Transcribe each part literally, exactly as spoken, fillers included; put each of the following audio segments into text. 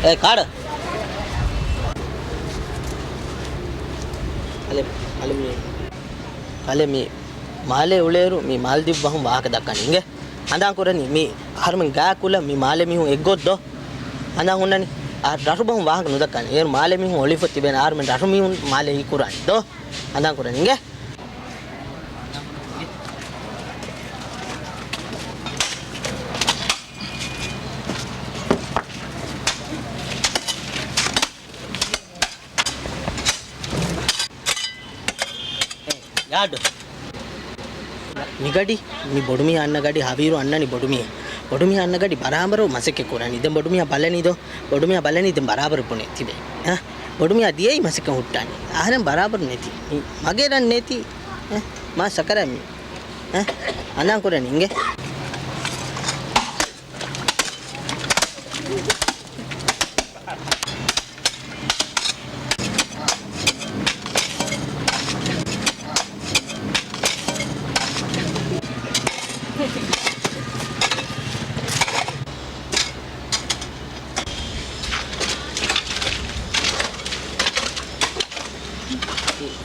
އޭ ކާޑަ؟ ކަލޭ، ކަލޭ މީ، ކަލޭ މީ މާލޭ އުޅޭއިރު މީ މާލްދީޕް ބަހުން ވާހަކަ ދައްކަނީ އިނގޭ. ހަނދާން ކުރަނީ މީ އަހަރުމެން ގާ ކުލަ މި މާލޭ މީހުން އެއްގޮތް ދޯ؟ ހަނދާން ހުންނަނީ. އަ، ރަށު ބަހުން ވާހަކަ ނުދައްކަނީ. އޭރު މާލޭ މީހުން އޮޅިފަ ތިބޭނެ އަހަރުމެން ރަށު މީހުން މާލޭ ހީކުރާނީ ދޯ؟ ހަނދާން ކުރަނީ އިނގޭ. ޔާޑް. މިގަޑި، މި ބޮޑުމީހާ އަންނަ ގަޑި، ހަވީރު އަންނަނީ ބޮޑުމީހާ. ބޮޑުމީހާ އަންނަ ގަޑި ބަރާބަރު މަސައްކަތް ކުރަނީ. ދެން ބޮޑުމީހާ ބަލަނީ ދޯ؟ ބޮޑުމީހާ ބަލަނީ ދެން ބަރާބަރު ބުނެ ތިބޭ. އަ، ބޮޑުމީހާ ދިޔައީ މަސައްކަތް ހުއްޓާނީ. އަހަރެން ބަރާބަރު ނެތި. މި މަގޭ ރަން ނެތި. އަ، މާ ސަކަރާތް މީ. އަ، ހަނދާން ކުރަނީ އިނގޭ.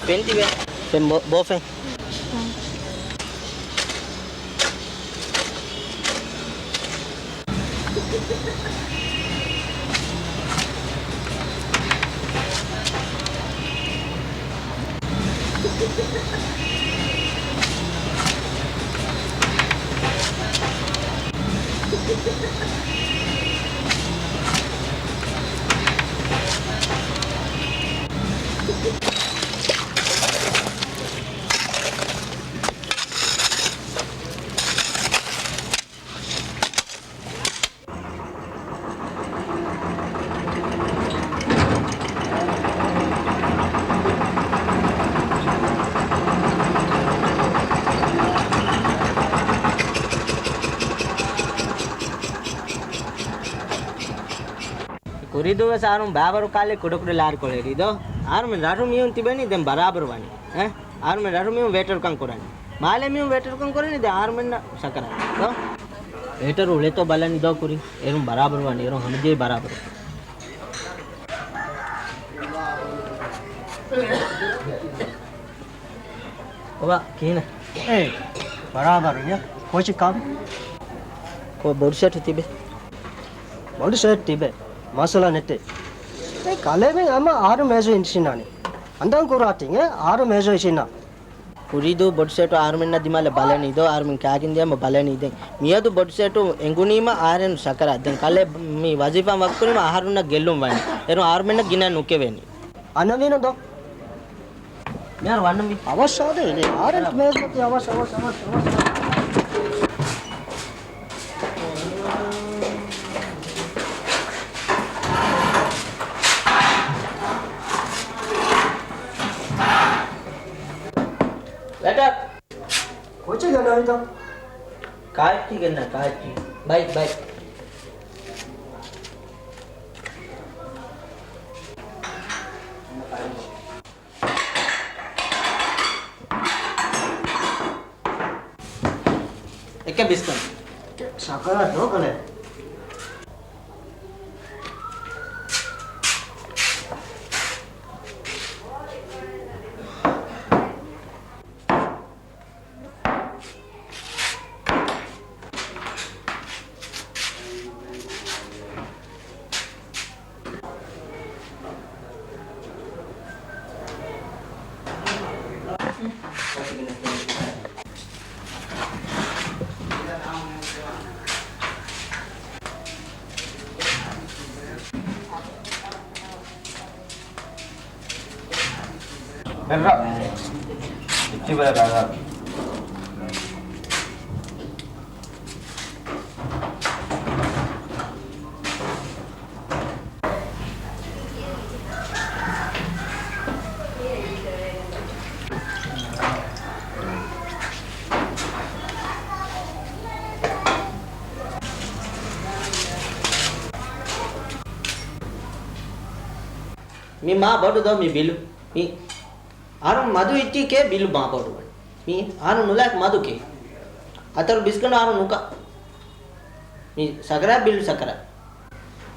ފެން ތިބޭ. ފެން ބޯ-، ބޯފެން. ކުރީދޫ ވެސް އަހަރުން ބާވަރު ކާލެ ކުޑަކުޑަ ލާރިކޮޅެއް ރީދޯ. އަހަރުމެން ރަށު މީހުން ތިބެނީ ދެން ބަރާބަރު ވަނީ. އެ؟ އަހަރުމެން ރަށު މީހުން ވޭޓަރުކަން ކުރަނީ. މާލޭ މީހުން ވޭޓަރުކަން ކުރަނީ ދެން އަހަރުމެންނަށް ސަކަރާތް. ދޯ؟ ވޭޓަރު އުޅޭތޯ ބަލަނީ ދޯ ކުރިން. އޭރުން ބަރާބަރު ވަނީ. އޭރުން ހަމަޖެހި ބަރާބަރު. ބަބާ، ކިހިނެއް؟ އޭ، ބަރާބަރު އިނގޭ. ކޯޗި ކާބި؟ ކޯ ބޮޑު ސެޓް ތިބެ؟ ބޮޑު ސެޓް ތިބެ. މައްސަލަ ނެތޭ. އޭ، ކަލޭމެން އަމަ އަހަރު މޭޒު އިންށިނާނެ. ހަނދާން ކުރާތިން އަހަރު މޭޒު އިންށިނާ. ކުރީދޫ ބޮޑު ސެޓު އަހަރުމެންނަށް ދިމާލަށް ބަލަނީ ދޯ؟ އަހަރުމެން ކާކިން ދިޔަމަ ބަލަނީ ދެން. މިއަދު ބޮޑު ސެޓު އެނގުނީމަ އަހަރެން ސަކަރާތް. ދެން ކަލޭ މި ވަޒީފާ ވަކްކުރީމަ އަހަރުންނަށް ގެއްލުން ވަނީ. އޭރުން އަހަރުމެންނަށް ގިނަ ނުކެވެނީ. އަންނަ ވީނަ ދޯ؟ މިހާރު ވަންނަންވީ. އަވަސް ސާދަ އިނީ. އާރެން މޭޒު އަވަސް، އަވަސް، އަވަސް، އަވަސް. ވެޓަރ. ކޯޗެއް ގަންނަވީތަ؟ ކާއެއްޗި ގެންނަ، ކާއެއްޗި. ބައި، ބައި. ކެ ބިސްކަން. ސަކަރާތް ނޯކަލޭ. އެއްރަ. އިއްޗި ބަލަ ބާގާ. މި މާ ބޮޑު ދޯ މި ބިލު. މި އަހަރުން މަދު އިއްޗި ކޭ ބިލު މާ ބޮޑު ވަނީ. މީ އަހަރުން ނުލާތި މަދު ކޭ. ހަތަރު ބިސްކަން އަހަރުން ނުކާ. މީ ސަކަރާތް ބިލު ސަކަރާތް.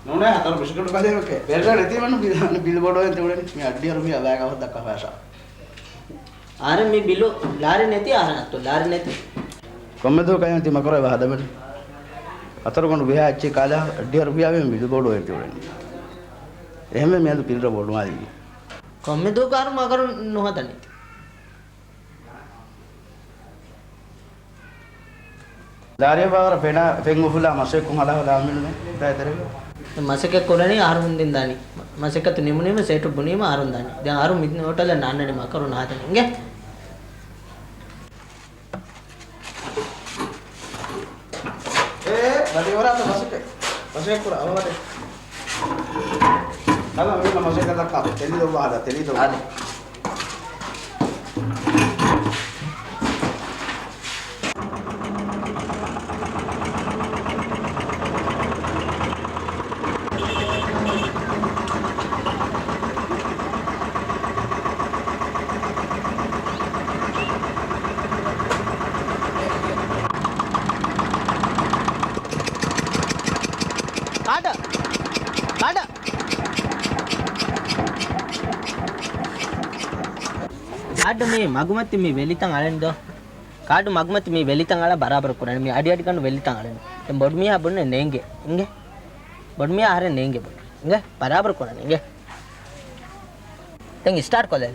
ނޫނޭ ހަތަރު ބިސްކަން ކާދޭ ކޭ. ބެއްރަ ނެތީ ވަން ބިލު، ބިލު ބޮޑު ވެން ތި އުޅެނީ. މީ އައްޑިހަ ރުފިޔާ ބައިގަ ހަދަ ކަފާށާ. އަހަރެން މި ބިލު ލާރި ނެތި އަހަރެން އަތު ލާރި ނެތި. ކޮންމެ ދުވަހަކަށް ތި މަކަރު އެބަ ހަދަމެން. ހަތަރު ގޮނޑު ބިހާ އެއްޗެއް ކާލާ އައްޑިހަ ރުފިޔާ ވެން ބިލު ބޮޑު ވެން ތި އުޅެނީ. އެހެންވެ މިއަދު ބިލްރަ ބޮޑު މާލީ. ކޮންމެ ދުވަހަކަށް އަހަރު މަކަރު ނުހަދަނީ. ލާރިއަށް ވާވަރަށް ފެނާ، ފެން އުފުލާ މަސައްކަތް ހަލާ ހަލާ އަމިނު ދާއި ތެރެ. މަސައްކަތް ކުރަނީ އަހަރު ހުންދިން ދާނީ. މަސައްކަތު ނިމުނީމަ ސޭޓު ބުނީމަ އަހަރުން ދާނީ. ދެން އަހަރު މި ހޯޓަލަށް ނާންނަނީ މަކަރު ނުހަދަނީ. އިނގޭ. އޭ، ދަދި ވަރާތަ މަސައްކަތް. މަސައްކަތް ކުރާ، އަވަ ވަދެ. ހަލާ މި މަސައްކަތް ދައްކާ. ތެލި ދޮއްވާ ހަދާ، ތެލި ދޮއްވާ. އާދެ. ކާޑަ! ކާޑަ! ކާޑު މި މަގުމަތި މި ވެލިތަން އަޅެން ދޯ. ކާޑު މަގުމަތި މި ވެލިތަން އަޅާ ބަރާބަރު ކުރަން. މި އަޑިއަޑިގަނޑު ވެލިތަން އަޅެން. ދެން ބޮޑު މީހާ ބުންޏެ ނޭނގެ. އިނގޭ. ބޮޑު މީހާ އަހަރެން ނޭނގެ ބޮޑު. އިނގޭ. ބަރާބަރު ކުރަން. އިނގޭ. ދެން ސްޓާޓް ކޮށްލޭ.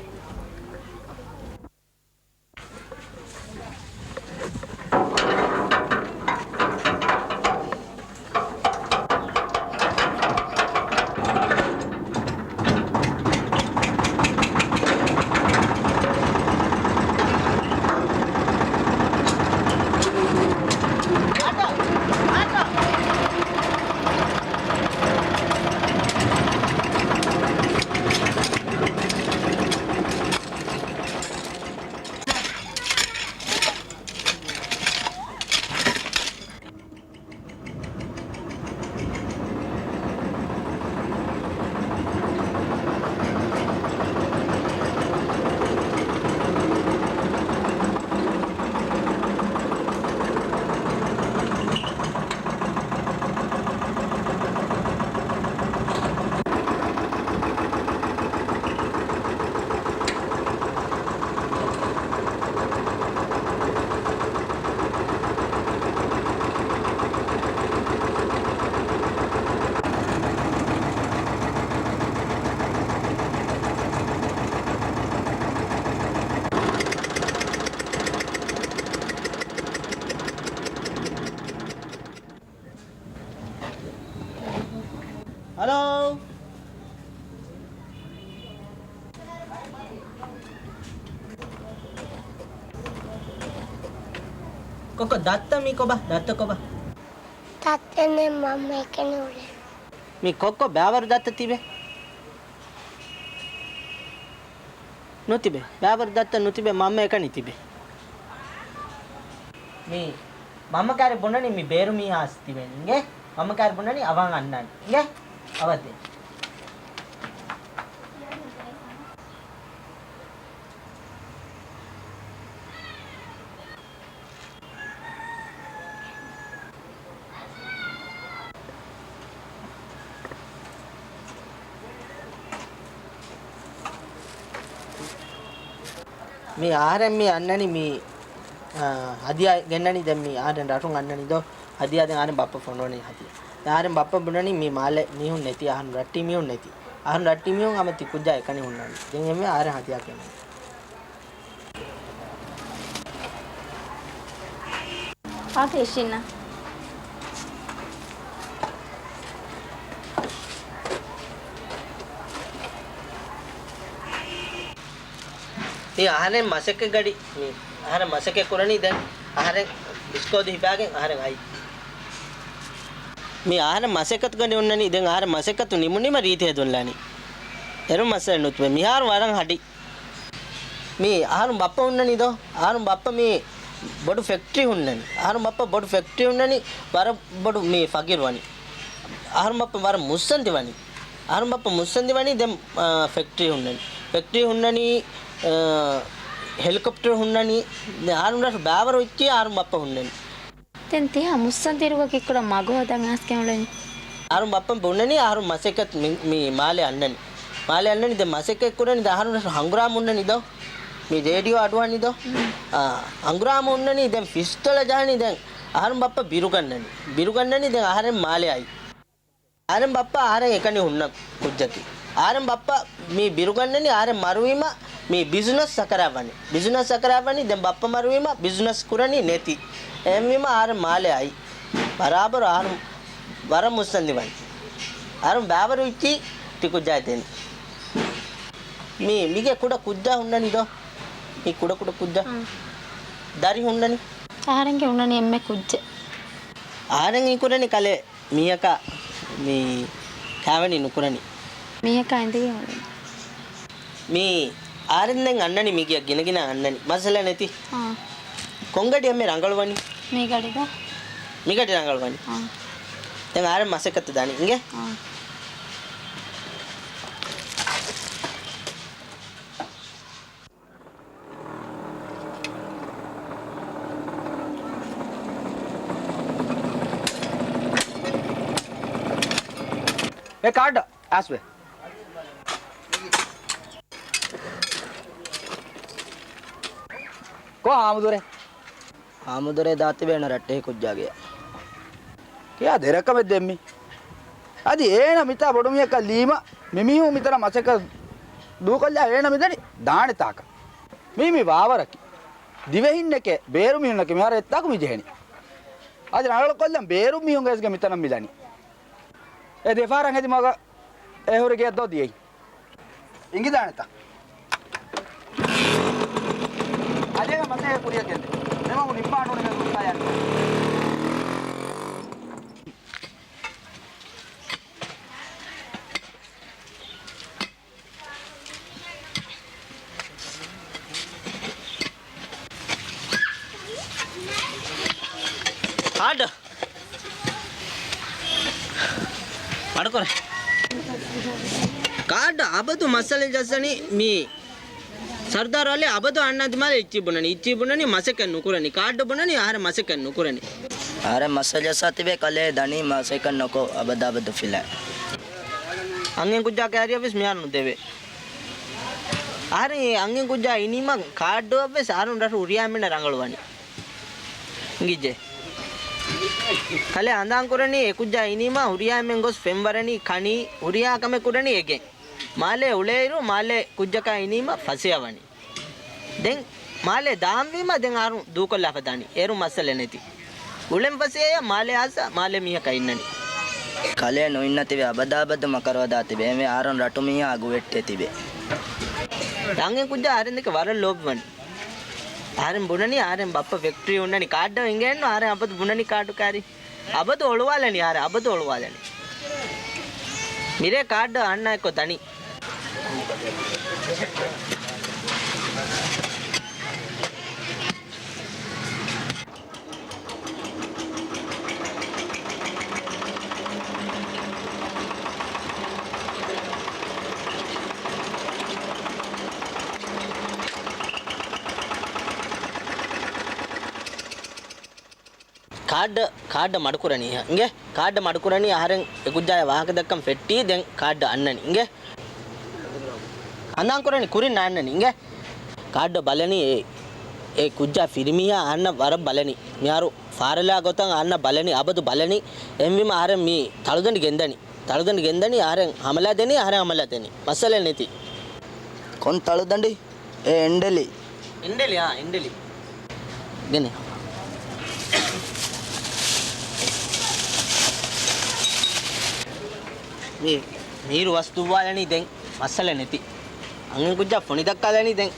ހަލޯ. ކޮއްކޮ ދައްތަ މީ ކޮބާ؟ ދައްތަ ކޮބާ؟ ދައްތަ ނެތް މަންމަ އެކަނި އުޅެނީ. މީ ކޮއްކޮ ބައިވަރު ދައްތަ ތިބެ؟ ނުތިބެ. ބައިވަރު ދައްތަ ނުތިބެ، މަންމަ އެކަނި ތިބެ. މީ މަންމަ ކާރި ބުނަނީ މި ބޭރު މީހާ އަސް ތިބެނީ. އިނގޭ؟ މަންމަ ކާރި ބުނަނީ އަވަހަށް އަންނާނެ. އިނގޭ؟ އަވަދޭ. މި އަހަރެން މި އަންނަނީ މި، އާ، ހަދިޔާ ގެންނަނީ. ދެން މި އަހަރެން ރަށުން އަންނަނީ ދޯ ހަދިޔާ. ދެން އަހަރެން ބައްޕަ ފޮނުވަނީ ހަދިޔާ. ދެން އަހަރެން ބައްޕަ ބުނަނީ މި މާލެ މީހުން ނެތި، އަހަރުން ރައްޓި މީހުން ނެތި. އަހަރުން ރައްޓި މީހުން ހަމަ ތި ކުއްޖާ އެކަނި ހުންނާނީ. ދެން އެންމެ އަހަރެން ހަދިޔާ ގެންނަނީ. އާ، އިށީންނަ. މި އަހަރެން މަސައްކަތް ގަޑި، މި އަހަރެން މަސައްކަތް ކުރަނީ. ދެން އަހަރެން ބިސްކޯދު ހިފާގެން އަހަރެން އައީ. މި އަހަރެން މަސައްކަތު ގަޑި ހުންނަނީ. ދެން އަހަރެން މަސައްކަތު ނިމުނީމަ ރީތި ހެދުން ލާނީ. އޭރު މައްސަލަ ނުތުވޭ. މިހާރު ވަރަށް ހަޑި. މީ އަހަރުން ބައްޕަ ހުންނަނީ ދޯ؟ އަހަރުން ބައްޕަ މީ ބޮޑު ފެކްޓްރީ ހުންނަނީ. އަހަރުން ބައްޕަ ބޮޑު ފެކްޓްރީ ހުންނަނީ، ވަރަށް ބޮޑު މީ ފަގީރު ވަނީ. އަހަރުން ބައްޕަ ވަރަށް މުއްސަނދި ވަނީ. އަހަރުން ބައްޕަ މުއްސަނދި ވަނީ ދެން، އާ، ފެކްޓްރީ ހުންނަނީ. ފެކްޓްރީ ހުންނަނީ، އާ، ހެލިކޮޕްޓަރު ހުންނަނީ. ދެން އަހަރުން ރަށު ބާވަރު އިއްޗި އަހަރުން ބައްޕަ ހުންނަނީ. ދެން ތިހާ މުއްސަނދިރުގަ ކިއްކުރަން މަގު ހަދަން އައިސްގެން އުޅެނީ؟ އަހަރުން ބައްޕަ ބުނަނީ އަހަރުން މަސައްކަތް މި، މި މާލެ އަންނަނީ. މާލެ އަންނަނީ ދެން މަސައްކަތް ކުރަނީ. ދެން އަހަރުން ރަށު ހަނގުރާމަ ހުންނަނީ ދޯ؟ މި ރޭޑިއޯ އަޑުއަހަނީ ދޯ؟ އާ، ހަނގުރާމަ ހުންނަނީ. ދެން ފިސްޓޮލަ ޖަހަނީ. ދެން އަހަރުން ބައްޕަ ބިރުގަންނަނީ. ބިރުގަންނަނީ ދެން އަހަރެން މާލެ އައީ. އަހަރެން ބައްޕަ އަހަރެން އެކަނި ހުންނަ ކުއްޖަކީ. އަހަރެން ބައްޕަ މި ބިރުގަންނަނީ އަހަރެން މަރުވީމަ މި ބިޒުނަސް ސަކަރާތް ވަނީ. ބިޒުނަސް ސަކަރާތް ވަނީ. ދެން ބައްޕަ މަރުވީމަ ބިޒުނަސް ކުރަނީ ނެތި. އެހެންވީމަ އަހަރެން މާލެ އައީ. ބަރާބަރު އަހަރުން ވަރަށް މުއްސަނދި ވަނީ. އަހަރުން ބާވަރު އިއްޗީ ތި ކުއްޖާ ދެން. މީ، މީގެ ކުޑަ ކުއްޖާ ހުންނަނީ ދޯ؟ މީ ކުޑަ ކުޑަ ކުއްޖާ. އަ. ދަރި ހުންނަނީ. އަހަރެންގެ ހުންނަނީ އެންމެ ކުއްޖެއް. އަހަރެން އިންކުރަނީ ކަލޭ މީހަކާ މީ ކާވެނި ނުކުރަނީ. މީހަކާ އިނދެގެން އުޅެނީ. މީ އަހަރެން ދެން އަންނަނީ މީގެ ގިނަގިނަ އަންނަނީ. މައްސަލަ ނެތި. އާ. ކޮންގަޑި އެންމެ ރަނގަޅުވަނީ؟ މީގަޑި ދޯ؟ މީގަޑި ރަނގަޅުވަނީ. އާ. ދެން އަހަރެން މަސައްކަތު ދާނީ. އިނގޭ؟ އާ. އެ ކާޑް އަސްވެ. ކޮ ހާމުދުރެ؟ ހާމުދުރެ ދާތިބޭނަ ރައްޓެހި ކުއްޖާގެ. ކިޔާ ދެރަކަމެއް ދެއްމި. އަދި އޭނަ މިތާ ބޮޑު މީހަކަށް ލީމަ، މި މީހުން މިތަނަށް މަސައްކަތް ދޫކޮށްލާ އޭނަ މިދަނީ ދާނެ ތާކަށް. މީ މި ވާވަރަކީ. ދިވެހިންނެކޭ، ބޭރު މީހުންނެކޭ މިހާރު އެއްތާކު މި ޖެހެނީ. އަދި ރަނގަޅުކޮށްލަން ބޭރު މީހުންގެ ގެ މިތަނަށް މިލަނީ. އެ ދެފާރަށް ހެދި މަގަށް އެ ހުރި ގެއަށް ދޯ ދިޔައީ. އިނގިދާނެތަ؟ އަދޭ މަސޭ ކުރިޔަށް ގެންދެ. ދެމަގު ނިއްބާނުނެ ހުއްޓާޔާނެ. ކާޑް. މަޑުކުރެ. ކާޑް އަބަދު މައްސަލަ ޖައްސަނީ މީ. ސަރުދާރު އަލީ އަބަދު އަންނާ ދިމާލަށް އިއްޗި ބުނަނީ، އިއްޗި ބުނަނީ މަސައްކަތް ނުކުރަނީ. ކާޑް ބުނަނީ އަހަރެން މަސައްކަތް ނުކުރަނީ. އަހަރެން މައްސަލަ ޖައްސާ ތިބޭ ކަލޭ ދަނީ މަސައްކަތް ނުކޮށް އަބަދު އަބަދު ފިލާ. އަންހެން ކުއްޖާ ކާރިއަށް ވެސް މިހާރު ނުދެވޭ. އަހަރެން އެ އަންހެން ކުއްޖާ އިނީމަ ކާޑްއަށް ވެސް އަހަރުން ރަށު ހުރިހާ އެންމެންނަށް ރަނގަޅުވަނީ. އިނގިއްޖެ. ކަލޭ ހަނދާން ކުރަނީ އެ ކުއްޖާ އިނީމަ ހުރިހާ އެންމެން ގޮސް ފެންވަރަނީ ކަނީ ހުރިހާ ކަމެއް ކުރަނީ އެގެން. މާލޭ އުޅޭއިރު މާލޭ ކުއްޖަކާ އިނީމަ ފަސޭހަވަނީ. ދެން މާލޭ ދާންވީމަ ދެން އަހަރުން ދޫކޮށްލާފަ ދާނީ. އޭރު މައްސަލަ ނެތި. އުޅެން ފަސޭހަޔަށް މާލޭ އާސަ މާލޭ މީހަކާ އިންނަނީ. ކަލޭ ނުއިންނަތިވެ އަބަދާ އަބަދު މަކަރުވަދާ ތިބެ. އެންމެ އަހަރުން ރަޓު މީހާ އަގު ވެއްޓޭ ތިބެ. އަންހެން ކުއްޖާ އަހަރެން ދެކެ ވަރަށް ލޯބިވަނީ. އަހަރެން ބުނަނީ އަހަރެން ބައްޕަ ފެކްޓްރީ ހުންނަނީ ކާޑް އިނގޭންނު އަހަރެން އަބަދު ބުނަނީ ކާޑު ކާރި. އަބަދު އޮޅުވާލަނީ އަހަރެން އަބަދު އޮޅުވާލަނީ. މިރޭ ކާޑް އަންނަ އެއްކޮށް ދަނީ. ކާޑް، ކާޑް މަޑުކުރަނީ. އިނގޭ؟ ކާޑް މަޑުކުރަނީ އަހަރެން އެ ކުއްޖާޔަށް ވާހަކަ ދައްކަން ފެއްޓީ ދެން ކާޑް އަންނަނީ. އިނގޭ؟ ހަނދާން ކުރަނީ ކުރިން ނާންނަނީ. އިނގޭ؟ ކާޑް ބަލަނީ އެ، އެ ކުއްޖާ ފިރިމީހާ އަންނަ ވަރަށް ބަލަނީ. މިހާރު ފާރަލާ ގޮތަށް އަންނަ ބަލަނީ، އަބަދު ބަލަނީ. އެހެންވީމަ އަހަރެން މީ ތަޅުދަނޑި ގެންދަނީ. ތަޅުދަނޑި ގެންދަނީ އަހަރެން ހަމަލާ ދެނީ، އަހަރެން ހަމަލާ ދެނީ. މައްސަލައެއް ނެތި. ކޮން ތަޅުދަނޑި؟ އެ އެންޑެލި. އެންޑެލި، އާ، އެންޑެލި. ގެނެ. މީ، މީރު ވަސް ދުއްވާލަނީ ދެން މައްސަލަ ނެތި. އަންހެން ކުއްޖާ ފޮނި ދައްކާލަނީ ދެން.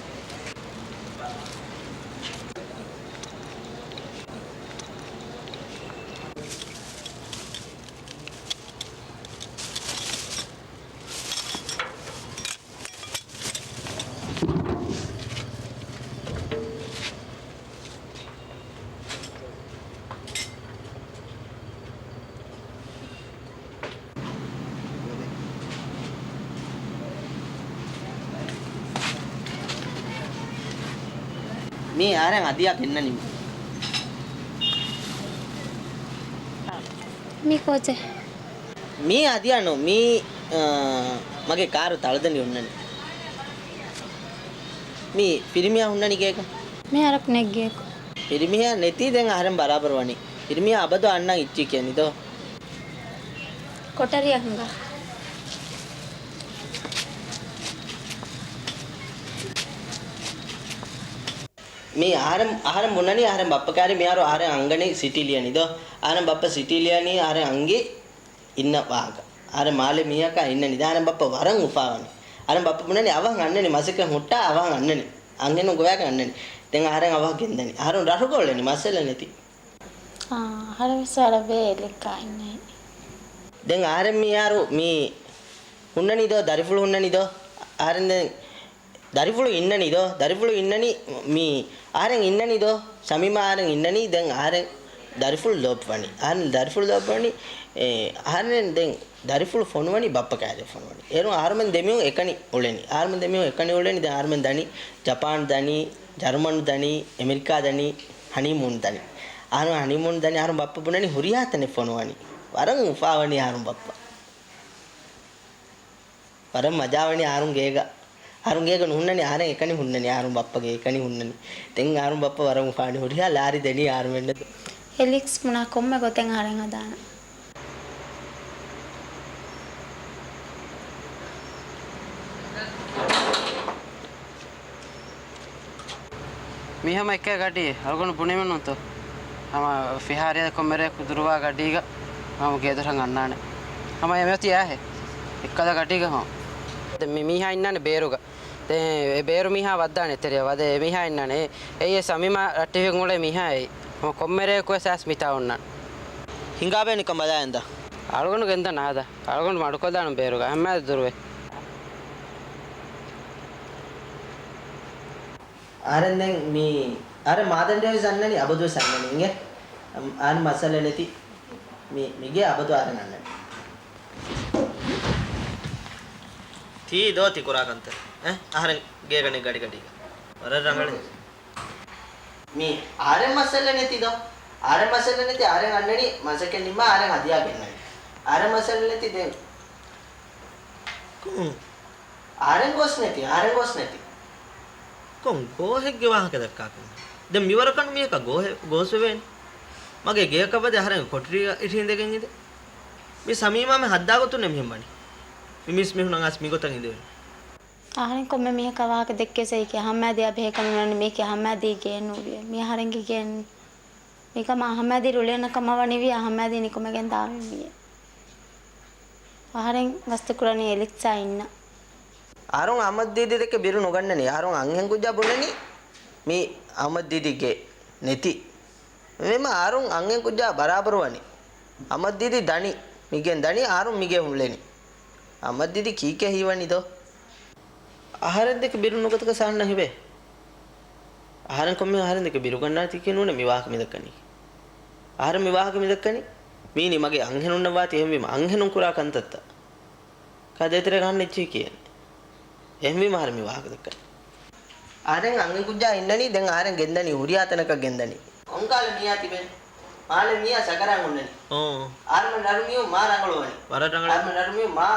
މީ އަހަރެން އަދިޔާ ގެންނަނީ. މީ ކޯޗެއް؟ މީ އަދިޔާ ނޫން. މީ، އާ، މަގޭ ކާރު ތަޅުދަނޑި ހުންނަނީ. މީ ފިރިމީހާ ހުންނަނީ ގޭގަ. މީ އަރަކު ނެތް ގެޔަކު. ފިރިމީހާ ނެތީ ދެން އަހަރެން ބަރާބަރު ވަނީ. ފިރިމީހާ އަބަދު އަންނަން އިއްޗި ކިޔަނީ ދޯ. ކޮޓަރިއަށް ހިނގާ. މީ އަހަރެން، އަހަރެން ބުނަނީ އަހަރެން ބައްޕަ ކާރި މިހާރު އަހަރެން އަންގަނީ ސިޓީ ލިޔަނީ ދޯ. އަހަރެން ބައްޕަ ސިޓީ ލިޔަނީ އަހަރެން އަންގި އިންނަ ވާހަކަ. އަހަރެން މާލެ މީހަކާ އިންނަނީ. ދެން އަހަރެން ބައްޕަ ވަރަށް އުފާވަނީ. އަހަރެން ބައްޕަ ބުނަނީ އަވަހަށް އަންނަނީ މަސައްކަތް ހުއްޓާ އަވަހަށް އަންނަނީ. އަންހެނުން ގޮވާގެން އަންނަނީ. ދެން އަހަރެން އަވަހަށް ގެންދަނީ. އަހަރުން ރަށުގަ އުޅެނީ މައްސަލަ ނެތި. އާ، އަހަރެން ވެސް ވަރަށް ބޭ އެލެއްކާ އިންނައި. ދެން އަހަރެން މިހާރު މީ ހުންނަނީ ދޯ، ދަރިފުޅު ހުންނަނީ ދޯ. އަހަރެން ދެން ދަރިފުޅު އިންނަނީ ދޯ، ދަރިފުޅު އިންނަނީ މީ އަހަރެން އިންނަނީ ދޯ، ޝަމީމާ އަހަރެން އިންނަނީ. ދެން އަހަރެން ދަރިފުޅު ލޯބިވަނީ. އަހަރެން ދަރިފުޅު ލޯބިވަނީ، އެ، އަހަރެން ދެން ދަރިފުޅު ފޮނުވަނީ ބައްޕަ ކާރި ފޮނުވަނީ. އޭރުން އަހަރުމެން ދެމީހުން އެކަނި އުޅެނީ. އަހަރުމެން ދެމީހުން އެކަނި އުޅެނީ. ދެން އަހަރުމެން ދަނީ ޖަޕާން ދަނީ، ޖަރުމަން ދަނީ، އެމެރިކާ ދަނީ، ހަނީމޫން ދަނީ. އަހަރުމެން ހަނީމޫން ދަނީ، އަހަރުން ބައްޕަ ބުނަނީ ހުރިހާ ތަނެއް ފޮނުވަނީ. ވަރަށް އުފާވަނީ އަހަރުން ބައްޕަ. ވަރަށް މަޖާވަނީ އަހަރުން ގޭގަ. އަހަރުން ގޭގަ ނުހުންނަނީ، އަހަރެން އެކަނި ހުންނަނީ، އަހަރުން ބައްޕަ ގޭ އެކަނި ހުންނަނީ. ދެން އަހަރުން ބައްޕަ ވަރަށް އުފާވަނީ ހުރިހާ ލާރި ދެނީ އަހަރުމެންނަށް. އެލިކްސް ބުނާ ކޮންމެ ގޮތެއް އަހަރެން ހަދާނަން. މީ ހަމަ އެކޭ ގަޑި، އަޅުގަނޑު ބުނީމެއް ނޫންތޯ؟ ހަމަ ފިހާރައިގެ ކޮންމެ ރެއަކު ދުރުވާ ގަޑީގަ ހަމަ ގޭދޮރަށް އަންނާނެ. ހަމަ އެމެތި އާހެ. އެއްކަލަ ގަޑީގަ ހަމަ. ދެން މި މީހާ އިންނާނެ ބޭރުގަ. ދެން އެ ބޭރު މީހާ ވައްދާނެ ތެރެއަށް. ވަދެ އެ މީހާ އިންނާނެ. އެ، އެއީ ސަމީމާ ރައްޓެހިވެގެން އުޅޭ މީހާ އެއީ. ހަމަ ކޮންމެ ރެއަކު ވެސް އައިސް މިތާ އޮންނާނެ. ހިނގާބޭނިކަން ބަލާ އިންދާ. އަޅުގަނޑު ގެންދަން އާދަ. އަޅުގަނޑު މަޑުކޮށްލާނަން ބޭރުގަ. އެންމެ ދުރުވޭ. އަހަރެން ދެން މި، އަހަރެން މާދަނޑިއަށް ވެސް އަންނަނީ، އަބަދުވެސް އަންނަނީ އިނގޭ. އަހަރެން މައްސަލަ ނެތި. މި، މިގޭ އަބަދު އަހަރެން އަންނަނީ. ތީ ދޯ ތި ކުރާ ކަންތައް؟ އެ؟ އަހަރެން ގޭގަ ނެތް ގަޑިގަޑީގަ. ވަރަށް ރަނގަޅޭ. މީ އަހަރެން މައްސަލަ ނެތި ދޯ. އަހަރެން މައްސަލަ ނެތި، އަހަރެން އަންނަނީ މަސައްކަތް ނިންމާ އަހަރެން ހަދިޔާ ގެންނަނީ. އަހަރެން މައްސަލަ ނެތި ދެން. ކުން. އަހަރެން ގޯސް ނެތި، އަހަރެން ގޯސް ނެތި. ކޮން ގޯހެއްގެ ވާހަކަ ދައްކާކަން؟ ދެން މިވަރަކަށް މީހަކަށް ގޯހެއް ގޯސްވެވޭނެ. މަގޭ ގެއަކަށް ވަދެ އަހަރެން ކޮޓަރީގަ އިށީނދެގެން އިނދެ. މި ސަމީމާމެ ހައްދާ ގޮތުންނޭ މިހެން ވަނީ. މި މީސް މީހުންނަށް އައިސް މިގޮތަށް އިނދެވޭނެ. އަހަރެން ކޮންމެ މީހަކާ ވާހަކަ ދެއްކޭސޭ ކިޔާ ހަމާދިޔާ ބެހޭ ކަމެއް ނޫން. މީކީ ހަމާދީ ގެއެއް ނޫން. މީ އަހަރެންގެ ގެއެއް ނޫން. މިކަމާ ހަމާދީ ރުޅޭނެ ކަމަށް ވަނީވިޔަ ހަމާދީ ނިކުމެގެން ދާވީމިޔެ. އަހަރެން ގަސްތު ކުރަނީ އެލިކްސާ އިންނަ. އަހަރުން އަހްމަދު ދީދީ ދެކެ ބިރު ނުގަންނަނީ. އަހަރުން އަންހެން ކުއްޖާ ބުނަނީ މީ އަހްމަދު ދީދީގެ ނެތި. އެހެންވީމަ އަހަރުން އަންހެން ކުއްޖާ ބަރާބަރު ވަނީ. އަހްމަދު ދީދީ ދަނީ. މިގެން ދަނީ އަހަރުން މިގެ ހުޅެނީ. އަހްމަދު ދީދީ ކީކޭ ހީވަނީ ދޯ؟ އަހަރެން ދެކެ ބިރު ނުގަތަކަށް ސާންނަ ހިބޭ. އަހަރެން ކޮންމެ އަހަރެން ދެކެ ބިރުގަންނާތީކީ ނޫނޭ މި ވާހަކަ މިދައްކަނީ. އަހަރެން މި ވާހަކަ މިދައްކަނީ. މީނީ މަގޭ އަންހެނުންނަށް ވާތީ އެހެންވީމަ އަންހެނުން ކުރާ ކަންތައްތައް. ކާ ދޭތެރޭގަ އަހަންނަށް އެއްޗެހި ކިޔޭނެ. އެހެންވީމަ އަހަރެން މި ވާހަކަ ދައްކަނީ. އަހަރެން އަންހެން ކުއްޖާ އިންނަނީ ދެން އަހަރެން ގެންދަނީ ހުރިހާ ތަނަކަށް ގެންދަނީ. ކޮންކާލަ މީހާ ތިބެން؟ މާލެ މީހާ ސަކަރާތް ހުންނަނީ. އޯ. އަހަރުމެން ރަށު މީހުން މާ ރަނގަޅުވަނީ. ވަރަށް ރަނގަޅު. އަހަރުމެން ރަށު މީހުން މާ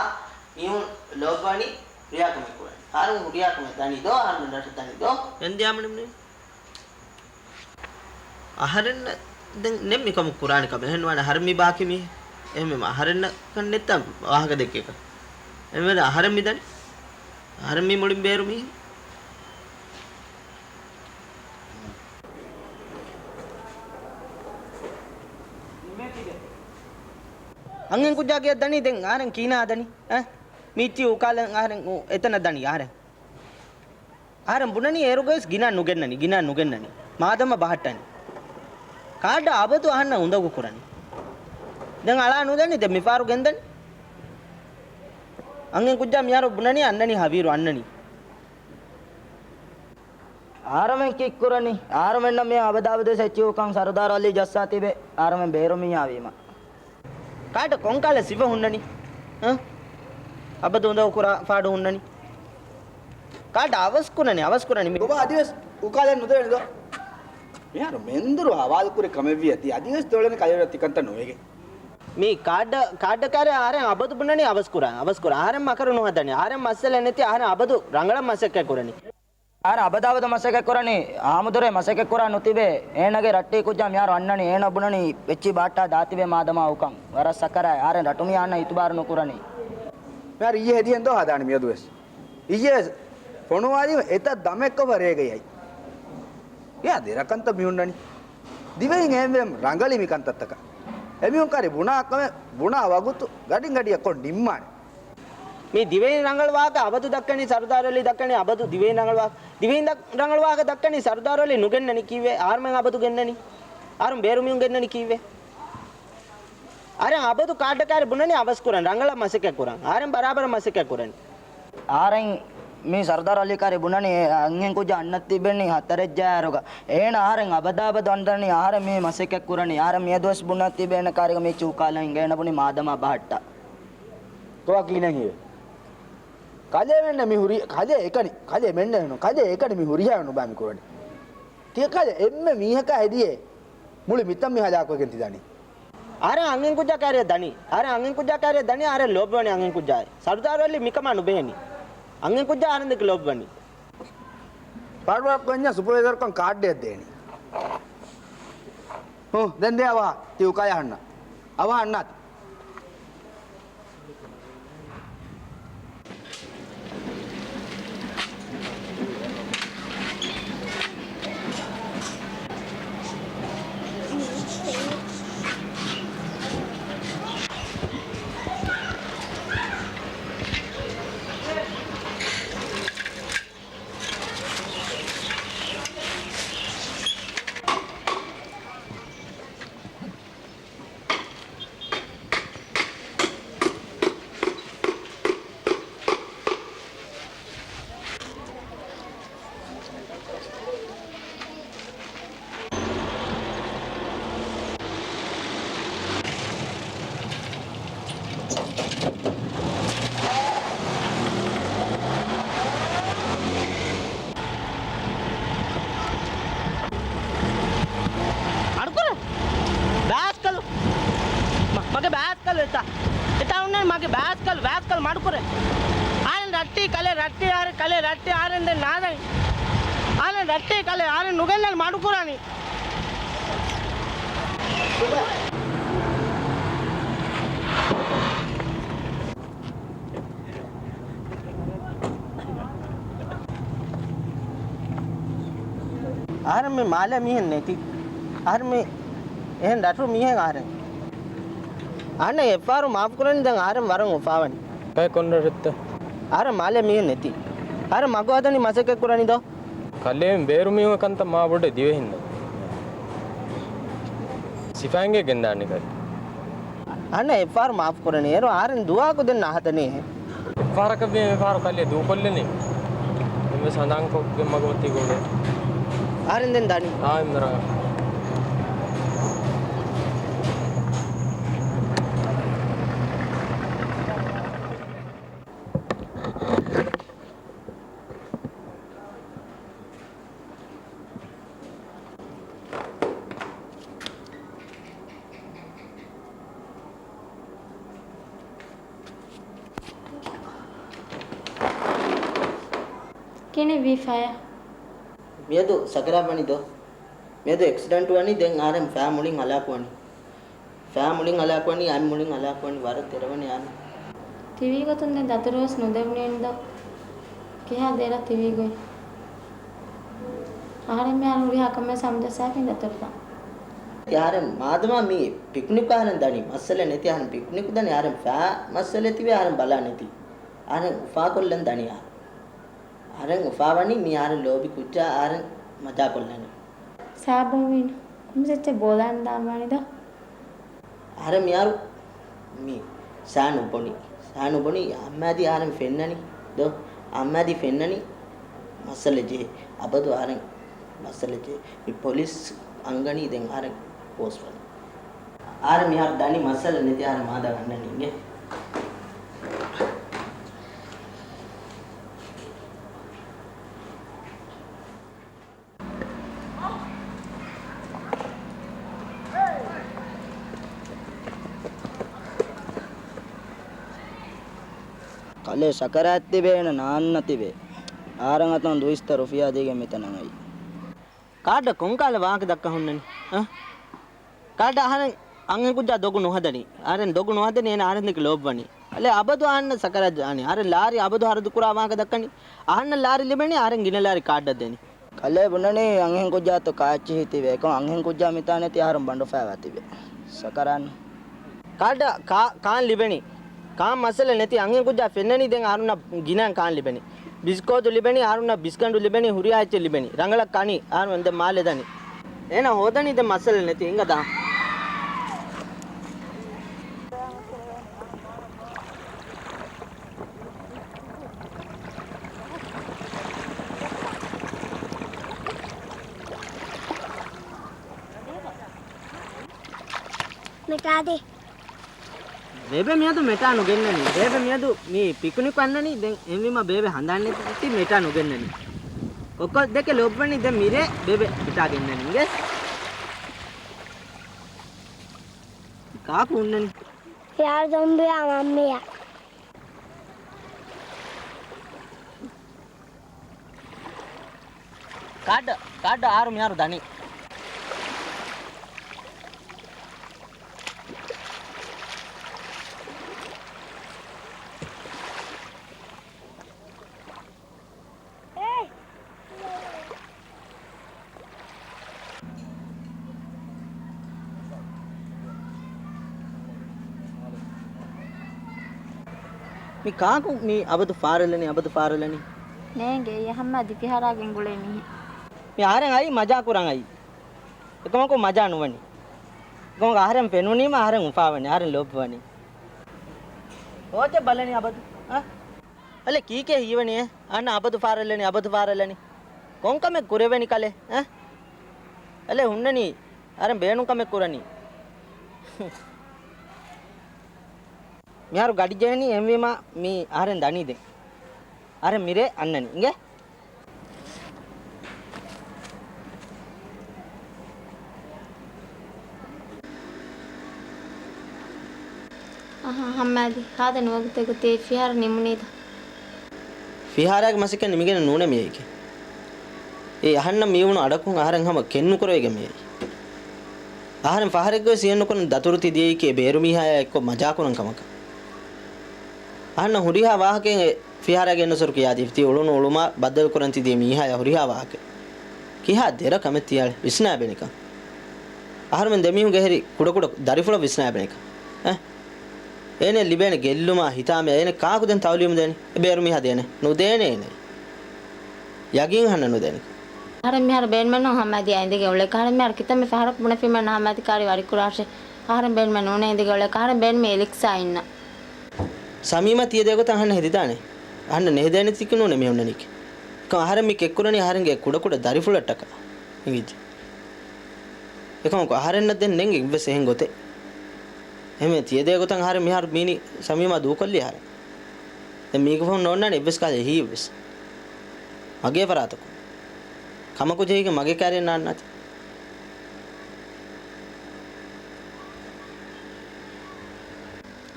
މީހުން ލޯބިވަނީ. ހުރިހާ ކަމެއް ކުރަނީ. އަހަރުން ހުރިހާ ކަމެއް ދަނީ ދޯ، އަހަރުން ރަށަށް ދަނީ ދޯ. އެންދިޔާމަނިމްނި. އަހަރެންނަށް ދެން ނެއް މިކަމު ކުރާނެ ކަމެއް. އެހެން ވާނެ އަހަރެން މި ބާކި މީ. އެހެންވީމަ އަހަރެންނަކަށް ނެތްތަ ވާހަކަ ދެއްކޭކަށް. އެހެންވެ އަހަރެން މި ދަނީ. އަހަރެން މީ މުޅިން ބޭރު މީހެއް. އަންހެން ކުއްޖާ ގެޔަށް ދަނީ ދެން އަހަރެން ކީނާ ދަނީ؟ އަ؟ މީތި އުކާލަން އަހަރެން އު، އެތަނަށް ދަނީ އަހަރެން. އަހަރެން ބުނަނީ އޭރުގައިސް ގިނަ ނުގެންނަނީ، ގިނަ ނުގެންނަނީ. މާދަމާ ބަހައްޓަނީ. ކާޑަށް އަބަދު އަހަންނަށް އުނދަގޫ ކުރަނީ. ދެން އަޅާ ނުދަނީ ދެން މިފަހަރު ގެންދަނީ. އަންހެން ކުއްޖާ މިހާރު ބުނަނީ އަންނަނީ ހަވީރު އަންނަނީ. އަހަރެމެން ކީއް ކުރަނީ؟ އަހަރެމެންނަށް މި އަބަދާބަދަށް އެއްޗިހި ކަން ސަރުދާރު އަލީ ޖައްސާ ތިބެ އަހަރެމެން ބޭރު މީހާ ވީމަ. ކާޑަށް ކޮންކާލަ ސިފަ ހުންނަނީ؟ އަ؟ އަބަދު އުނދަގޫ ކުރާ ފާޑު ހުންނަނީ. ކާޑަށް އަވަސް ކުރަނީ، އަވަސް ކުރަނީ މި. ބޮބާ އަދިވެސް އުކާލަން ނުދެވޭނެ ދޯ. މިހާރު މެންދުރު ހަވާލުކުރި ކަމެއްވީ އަދި. އަދިވެސް ދެވަޅެން ކަލޭ ތިކަންތައް ނުވެގެން. މީ ކާޑަށް، ކާޑަށް ކާރި އަހަރެން އަބަދު ބުނަނީ އަވަސް ކުރާ، އަވަސް ކުރާ. އަހަރެން މަކަރު ނުހަދަނީ. އަހަރެން މައްސަލަ ނެތި، އަހަރެން އަބަދު ރަނގަޅަށް މަސައްކަތް ކުރަނީ. އަހަރެން އަބަދާބަދަށް މަސައްކަތް ކުރަނީ، އާމުދުރޭ މަސައްކަތް ކުރާ ނުތިބޭ. އޭނަގެ ރައްޓެހި ކުއްޖާ މިހާރު އަންނަނީ، އޭނަ ބުނަނީ އެއްޗިހި ބަހައްޓާ ދާތިބޭ މާދަމާ އުކަން. ވަރަށް ސަކަރާތް. އަހަރެން ރަށު މީހާ އަންނަ އިތުބާރު ނުކުރަނީ. މިހާރު އިއްޔެ ހެދިގެން ދޯ ހަދާނީ މިއަދުވެސް. އިއްޔެވެސް ފޮނުވާލީމަ އެތައް ދަމެއްކޮށްފަ ރޭގައި އައި. އެއާ ދެރަކަންތައް މިހުންނަނީ. ދިވެހިން އެހެންވެ ރަނގަޅީ މިކަންތައްތަކަށް. އެމީހުން ކާރި ބުނާ ކަމެއް ބުނާ ވަގުތު ގަޑިން ގަޑިއަށް ކޮށް ނިންމާނެ. މީ ދިވެހިން ރަނގަޅު ވާހަކަ އަބަދު ދައްކަނީ ސަރުދާރު އަލީ ދައްކަނީ އަބަދު ދިވެހިން ރަނގަޅު ވާހަކަ. ދިވެހިން ދަ-، ރަނގަޅު ވާހަކަ ދައްކަނީ ސަރުދާރު އަލީ ނުގެންނަނީ ކީއްވެ؟ އަހަރުމެން އަބަދު ގެންނަނީ. އަހަރުން ބޭރު މީހުން ގެންނަނީ ކީއްވެ؟ އަހަރެން އަބަދު ކާޑަކާރި ބުނަނީ އަވަސް ކުރަން، ރަނގަޅަށް މަސައްކަތް ކުރަން. އަހަރެން ބަރާބަރަށް މަސައްކަތް ކުރަނީ. އަހަރެން މީ ސަރުދާރު އަލީ ކާރި ބުނަނީ އެ އަންހެން ކުއްޖާ އަންނަ ތިބެނީ ހަތަރެއް ޖަހާއިރުގަ. އޭނަ އަހަރެން އަބަދާބަދު އަންނަނީ އަހަރެން މީ މަސައްކަތް ކުރަނީ. އަހަރެން މިއަދުވެސް ބުނަން ތިބޭ އޭނަ ކާރިގަ މީ ޗޫކާލަން އިނގޭ އޭނަ ބުނީ މާދަމާ ބަހައްޓާ. ކޮބާ ކީނެއް ހީވެ؟ ކަލޭމެންނަށް މި ހުރި، ކަލޭ އެކަނި، ކަލޭ މެންނެއް ނޫން، ކަލޭ އެކަނި މި ހުރިހާ ނުބާ މި ކުރަނީ. ތިޔަ ކަލޭ އެންމެ މީހަކާ ހެދިޔޭ މުޅި މިތަން މި ހަލާކުވެގެން ތި ދަނީ. އަހަރެން އަންހެން ކުއްޖާ ކާރިއަށް ދަނީ. އަހަރެން އަންހެން ކުއްޖާ ކާރިއަށް ދަނީ. އަހަރެން ލޯބިވަނީ އަންހެން ކުއްޖާއޭ. ސަރުދާރު އަލީ މިކަމާ ނުބެހެނީ. އަންހެން ކުއްޖާ އަހަރެން ދެކެ ލޯބިވަނީ. ޕާޓްވާކް ކޮންޏާ ސުޕަވައިޒަރުކަން ކާޑެއް ދޭނީ. ހު، ދެން ދޭ އަވަހަށް. ތި އުކާޔަ އަހަންނަށް. އަވަހަށް އަންނާތި. މަޑުކުރޭ. ބާސްކަލު. މަ-، މަގޭ ބާސްކަލު އެތާ. އެތާ އޮންނަނީ މަގޭ ބާސްކަލު، ބާސްކަލު މަޑުކުރޭ. އަހަރެން ރައްޓެހި ކަލޭ، ރައްޓެހި އަހަރެން ކަލޭ، ރައްޓެހި އަހަރެން ދެން ނާދަނީ. އަހަރެން ރައްޓެހި ކަލޭ، އަހަރެން ނުގެންނަނީ މަޑުކުރާނީ. އަހަރެން މި މާލޭ މީހެއް ނެތި. އަހަރެން މި އެހެން ރަށު މީހެއް އަހަރެން. އަހަންނަށް އެއްފަހަރު މާފު ކުރަނީ ދެން އަހަރެން ވަރަށް އުފާވަނީ. ކައި ކޮން ރަށެއްތަ؟ އަހަރެން މާލޭ މީހެއް ނެތި. އަހަރެން މަގު ހަދަނީ މަސައްކަތް ކުރަނީ ދޯ. ކަލޭމެން ބޭރު މީހުން ކަންތައް މާ ބޮޑެއް ދިވެހިންނަށް. ސިފައިންގެ ގެންދާނެ ކަލޭ. އަނެއް އެއްފަހަރު މާފު ކުރަނީ. އޭރު އަހަރެން ދުވަހަކު ދެން ނަހަދަނީ. އެއްފަހަރަކަށް ވީ މިފަހަރު ކަލޭ ދޫކޮށްލަނީ. އެންމެ ސަނދާންކޮށްގެން މަގުމަތީ ގޮޅޭ. އަހަރެން ދެން ދަނީ. އާ އެންމެ ރަނގަޅަށް. ކިހިނެއްވީ ފަޔަށް؟ މިއަދު ސަކަރާތް ވަނީ ދޯ؟ މިއަދު އެކްސިޑެންޓް ވަނީ، ދެން އަހަރެން ފައި މުޅިން ހަލާކުވަނީ. ފައި މުޅިން ހަލާކުވަނީ، އަތް މުޅިން ހަލާކުވަނީ، ވަރަށް ދެރަވަނީ އަހަރެން. ތިވީ ގޮތުން ދެން ދަތުރުވެސް ނުދެވުނީނު ދޯ؟ ކިހާ ދެރަ ތިވީ ގޮތް؟ އަހަރެން މިހާރު ހުރިހާ ކަމެއް ހަމަޖައްސާފިން ދަތުރުދާން. އަހަރެން މާދަމާ މީ ޕިކްނިކް އަހަރެން ދަނީ، މައްސަލަ ނެތި އަހަރެން ޕިކްނިކް ދަނީ، އަހަރެން ފައި މައްސަލަ ތިބޭ އަހަރެން ބަލާ ނެތި. އަހަރެން އުފާކޮށްލަން ދަނީ އަހަރެން. އަހަރެން އުފާވަނީ މީ އަހަރެން ލޯބި ކުއްޖާ އަހަރެން މަޖާކޮށްލަނީ. ސާބުންވީނު ކޮންމެސް އެއްޗެއް ބޯލާން ދާން ވާނެ ދޯ؟ އަހަރެން މިހާރު މީ ސާ ނުބޮނީ. ސާ ނުބޮނީ އަހައްމާދީ އަހަރެން ފެންނަނީ ދޯ؟ އަހައްމާދީ ފެންނަނީ މައްސަލަ ޖެހޭ. އަބަދު އަހަރެން މައްސަލަ ޖެހޭ. މި ޕޮލިސް އަންގަނީ ދެން އަހަރެން ފޯސްވަނީ. އަހަރެން މިހާރު ދަނީ މައްސަލަ ނެތި އަހަރެން މާދަ ގަންނަނީ އިނގޭ. ކަލޭ ސަކަރާތް ތިބޭނެ ނާންނަ ތިބޭ. އަހަރެން އަތުން ދުއިސައްތަ ރުފިޔާ ދީގެން މިތަނަށް އައީ. ކާޑަށް ކޮންކަހަލަ ވާހަކަ ދައްކަ ހުންނަނީ؟ އަ؟ ކާޑަށް އަހަރެން އަންހެން ކުއްޖާ ދޮގު ނުހަދަނީ. އަހަރެން ދޮގު ނުހަދަނީ އޭނަ އަހަރެން ދެކެ ލޯބިވަނީ. އަލެ އަބަދު އަހަންނަށް ސަކަރާތް ޖާނީ. އަހަރެން ލާރި އަބަދު ހަރަދު ކުރާ ވާހަކަ ދައްކަނީ. އަހަންނަށް ލާރި ލިބެނީ އަހަރެން ގިނަ ލާރި ކާޑަށް ދެނީ. ކަލޭ ބުނަނީ އަންހެން ކުއްޖާ އަތު ކާއެއްޗިހި ތިބޭ. އެކަމަ އަންހެން ކުއްޖާ މިތާ ނެތި އަހަރުން ބަނޑުފައިވާ ތިބޭ. ސަކަރާން. ކާޑަށް ކާ-، ކާން ލިބެނީ. ކާން މައްސަލަ ނެތި އަންހެން ކުއްޖާ ފެންނަނީ ދެން އަހަރުންނަށް ގިނައިން ކާން ލިބެނީ. ބިސްކޯދު ލިބެނީ އަހަރުންނަށް ބިސްގަނޑު ލިބެނީ ހުރިހާ އެއްޗެއް ލިބެނީ. ރަނގަޅަށް ކަނީ އަހަރުން ދެން މާލެ ދަނީ. އޭނަ ހޯދަނީ ދެން މައްސަލަ ނެތި އިނގަ ދާ. މެޓާދޭ. ބޭބެ މިއަދު މެޓާ ނުގެންނަނީ. ބޭބެ މިއަދު މި ޕިކުނިކް އަންނަނީ. ދެން އެހެންވީމަ ބޭބެ ހަނދާން ނެތި މެޓާ ނުގެންނަނީ. ކޮއްކޮ ދެކެ ލޯބިވަނީ ދެން މިރޭ ބޭބެ މެޓާ ގެންނަނީ. އިނގޭ. ކާކު ހުންނަނީ؟ ޔާ ޒޮމްބިޔާ މަންމިޔާ. ކާޑަށް، ކާޑަށް އަހަރު މިހާރު ދަނީ. މި ކާކު މި އަބަދު ފާރަލަނީ، އަބަދު ފާރަލަނީ؟ ނޭނގެ، އެ ހަމަ ދިފިހާރާގެން ގުޅޭ މީހެއް. މި އަހަރެން އައީ މަޖާ ކުރަން އައީ. އެކަމަކު މަޖާ ނުވަނީ. އެކަމަކު އަހަރެން ފެނުނީމަ އަހަރެން އުފާވަނީ، އަހަރެން ލޯބިވަނީ. ހޯއްޗެއް ބަލަނީ އަބަދު؟ އަ؟ އަލެ ކީކޭ ހީވަނީ އެ؟ އަންނަ އަބަދު ފާރަލަނީ، އަބަދު ފާރަލަނީ. ކޮންކަމެއް ކުރެވެނީ ކަލޭ؟ އަ؟ އަލެ ހުންނަނީ އަހަރެން ބޭނުން ކަމެއް ކުރަނީ. މިހާރު ގަޑި ޖެހެނީ އެހެންވީމަ މީ އަހަރެން ދަނީ ދެން. އަހަރެން މިރޭ އަންނަނީ. އިނގޭ؟ އަހަ، ހަމައަދި، ހާދަ ނުވަގުތެއް ގޮތީ ފިހާރަ ނިމުނީތަ؟ ފިހާރާގެ މަސައްކަތް ނިމިގެން ނޫނޭ މިއައީކީ. އެ އަހަންނަށް މިވުނު އަޑަކުން އަހަރެން ހަމަ ކެއްނުކުރެވިގެން މިއައީ. އަހަރެން ފަހަރެއްގަވެސް ހިޔެއްނުކުރަން ދަތުރު ތި ދިޔައީކީ އެ ބޭރުމީހާޔާ އެއްކޮށް މަޖާކުރަން ކަމަކަށް. އަހަންނަށް ހުރިހާ ވާހަކައެއް ފިހާރާގެ އެއްނަސަރު ކިޔާދީފި ތި އުޅުނު އުޅުމާ ބައްދަލުކުރަން ތި ދިޔަ މީހާޔާ ހުރިހާ ވާހަކައެއް. ކިހާ ދެރަ ކަމެއް ތިޔާޅެ ވިސްނާބެނިކަން. އަހަރުމެން ދެމީހުންގެ ހެރި ކުޑަކުޑަ ދަރިފުޅަށް ވިސްނާބެނިކަން. އެ؟ އޭނަ ލިބޭނެ ގެއްލުމާ ހިތާމަޔާ އޭނަ ކާކު ދެން ތައުލީމު ދޭނެ؟ އެ ބޭރުމީހާ ދޭނެ؟ ނުދޭނެ އޭނަ. ޔަގީން ހަންނަ ނުދޭނެ. އަހަރެން މިހާރު ބޭނުމެއްނު ހަމައަދިޔާ އިނދެގެން އުޅޭ. އަހަރެން މިހާރު ކިތަންމެ ފަހަރަކު ބުނެފީމެއްނު ހަމައަދި ކާރި ވަރިކުރާށޭ. އަހަރެން ބޭނުމެއް ނޫނޭ އިނދެގެން އުޅޭ. އަހަރެން ބޭނުމީ އެލިކްސާ އިންނަ. ސަމީމާ ތިޔަ ދޭ ގޮތަށް އަހަންނަށް ހެދިދާނެ. އަހަންނަށް ނެހެދޭނެތީކީ ނޫނޭ މި ހުންނަނީކީ. އެކަމް އަހަރެން މި ކެއްކުރަނީ އަހަރެންގެ ކުޑަކުޑަ ދަރިފުޅަށްޓަކާ. އިނގިއްޖެ. އެކަމަކު އަހަރެންނަށް ދެން ނެންގެ އެއްވެސް އެހެން ގޮތެއް. އެހެންވެ ތިޔަ ދޭ ގޮތަށް އަހަރެން މިހާރު މީނި ސަމީމާ ދޫކޮށްލީ އަހަރެން. ދެން މީގެ ފަހުން ނޯންނާނެ އެއްވެސް ކަހަލަ އެހީއެއްވެސް. މަގޭ ފަރާތަކުން. ކަމަކު ޖެހިގެން މަގޭ ކާރިއަށް ނާންނާތި.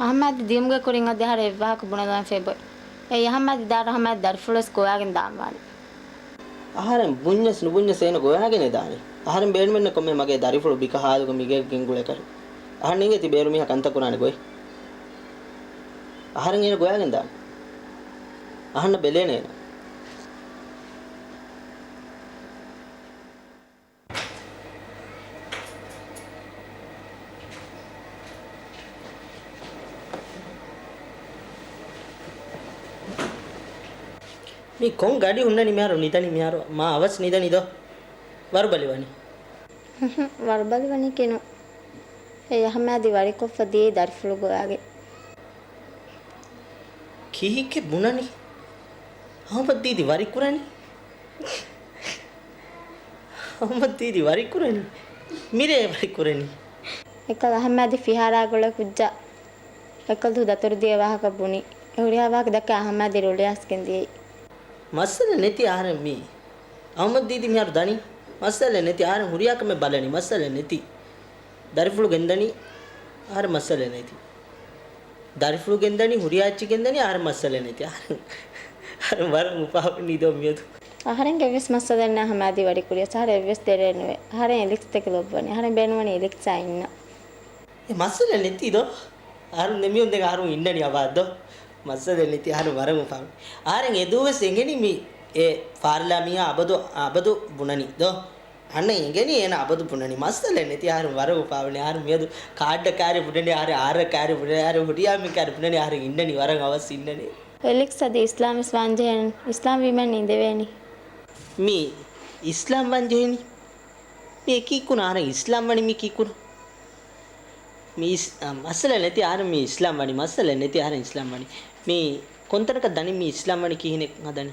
އަހަމަދު ދިޔުމުގެ ކުރިން އަދި އަހަރެން އެއްވާހަކަ ބުނެލަން ފޭބޮތް. އެއީ އަހަމަދު ދާރަ އަހަމަދު ދަރިފުޅުވެސް ގޮވާގެން ދާންވާނެ. އަހަރެން ބުންޏަސް ނުބުންޏަސް އޭނަ ގޮވާގެން ދާނެ. އަހަރެން ބޭނުމެއް ނެތް ކޮންމެ މަގޭ ދަރިފުޅު ބިކަހާލުގެ މިގޭގެ ގެންގުޅޭކަށް. އަހަރެން އިނގޭ ތި ބޭރު މީހާ ކަންތައް ކުރާނެ ގޮތް. އަހަރެން އޭނަ ގޮވާގެން ދާނެ. އަހަންނަށް ބެލޭނެ އޭނަ. މީ ކޮން ގަޑި ހުންނަނީ މިހާރު ނިދަނީ މިހާރު؟ މާ އަވަސް ނިދަނީ ދޯ؟ ވަރުބަލި ވަނީ. ހުން، ވަރުބަލި ވަނީކީ ނޫން. އެ އަހަމާދި ވަރިކޮށްފަ ދިޔައީ ދަރިފުޅު ގޮވާގެން. ކީއްކޭ ބުނަނީ؟ އަހަމަދު ދީދީ ވަރި ކުރަނީ؟ އަހަމަދު ދީދީ ވަރި ކުރަނީ؟ މިރޭ ވަރި ކުރަނީ؟ އެކަލް އަހަމާދި ފިހާރާ ގުޅޭ ކުއްޖާ. އެކަލް ދު ދަތުރު ދިޔަ ވާހަކަ ބުނި. އެ ހުރިހާ ވާހަކަ ދައްކާ އަހަމާދި ރުޅިއައިސްގެން ދިޔައީ. މައްސަލަ ނެތި އަހަރެން މީ. އަހަމަދު ދީދީ މިހާރު ދަނީ. މައްސަލަ ނެތި އަހަރެން ހުރިހާ ކަމެއް ބަލަނީ. މައްސަލަ ނެތި. ދަރިފުޅު ގެންދަނީ. އަހަރެން މައްސަލަ ނެތި. ދަރިފުޅު ގެންދަނީ ހުރިހާ އެއްޗެއް ގެންދަނީ އަހަރެން މައްސަލަ ނެތި. އަހަރެން، އަހަރެން ވަރަށް އުފާވަނީ ދޯ މިއަދު. އަހަރެންގެ އެއްވެސް މައްސަލައެއް ނެތް އަހަމާދި ވަރި ކުރިޔަސް. އަހަރެން އެއްވެސް ދެރައެއް ނުވޭ. އަހަރެން އެލިކްސް ދެކެ ލޯބިވަނީ. އަހަރެން ބޭނުންވަނީ އެލިކްސްއާ އިންނަ. އެ މައްސަލަ ނެތީ ދޯ. އަހަރުން ދެމިޔުން ދެން އަހަރުން އިންނަނީ އަވާ ދޯ. މައްސަލަ ނެތި އަހަރުން ވަރަށް އުފާވަނީ. އަހަރެން އެދުވަސް އެނގެނީ މި އެ ފާރިލާ މީހާ އަބަދު، އަބަދު ބުނަނީ ދޯ. އަންނަ އެނގެނީ އޭނަ އަބަދު ބުނަނީ. މައްސަލަ ނެތި އަހަރު ވަރަށް އުފާވަނީ. އަހަރު މިއަދު ކާޑަށް ކާރި ބުނަނީ، އަހަރު އާރަށް ކާރި ބުނަނީ، އަހަރު ހުރިހާ މީހަކާ ކާރި ބުނަނީ، އަހަރު އިންނަނީ ވަރަށް އަވަސް އިންނަނީ. އެލިކްސް އަދި އިސްލާމްވެސް ވާންޖެހޭނެ. އިސްލާމް ވީމަން އިނދެވޭނީ. މީ އިސްލާމް ވާންޖެހޭނީ. މީ އެކީ ކުން އަހަރެން އިސްލާމް ވަނީ މީ ކީ ކުން؟ މީ އިސް-، އަ، މައްސަލަ ނެތި އަހަރެން މީ އިސްލާމް ވަނީ. މައްސަލަ ނެތި އަހަރެން އިސްލާމް ވަނީ. މީ ކޮންތަނަކަށް ދަނީ މީ އިސްލާމް ވަނީ ކިހިނެއް ހަދަނީ؟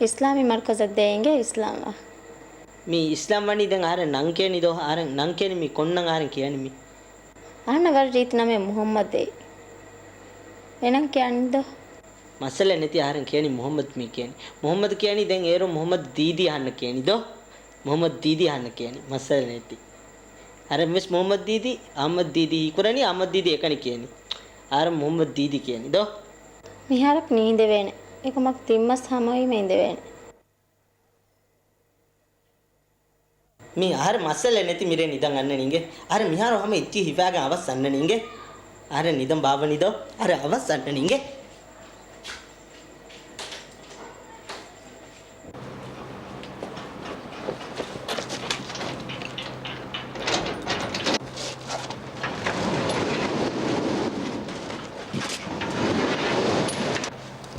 އިސްލާމީ މަރުކަޒަށް ދޭ އިނގޭ އިސްލާމް ވާ. މީ އިސްލާމް ވަނީ ދެން އަހަރެން ނަން ކިޔަނީ ދޯ؟ އަހަރެން ނަން ކިޔަނީ މީ ކޮން ނަން އަހަރެން ކިޔަނީ މީ؟ އަހަންނަށް ވަރަށް ރީތި ނަމެއް މުހައްމަދޭ. އެނަން ކިޔަނީ ދޯ؟ މައްސަލަ ނެތި އަހަރެން ކިޔަނީ މުހައްމަދު މީ ކިޔަނީ. މުހައްމަދު ކިޔަނީ ދެން އޭރު މުހައްމަދު ދީދީ އަހަންނަށް ކިޔަނީ ދޯ؟ މުހައްމަދު ދީދީ އަހަންނަށް ކިޔަނީ. މައްސަލަ ނެތި. އަހަރެން ވެސް މުހައްމަދު ދީދީ، އަހަމަދު ދީދީ ހީކުރަނީ، އަހަމަދު ދީދީ އެކަނި ކިޔަނީ. އަހަރެން މުހައްމަދު ދީދީ ކިޔަނީ ދޯ؟ މިހާރަކު ނީނދެވޭނެ. އެކަމަކު ތިން މަސް ހަމަވީމަ އިނދެވޭނެ. މީ އަހަރެން މައްސަލަ ނެތި މިރޭ ނިދަން އަންނަނީ އިނގޭ. އަހަރެން މިހާރު ހަމަ އެއްޗިހި ހިފާގެން އަވަސް އަންނަނީ އިނގޭ. އަހަރެން ނިދަން ބާއްވަނީ ދޯ؟ އަހަރެން އަވަސް އަންނަނީ އިނގޭ.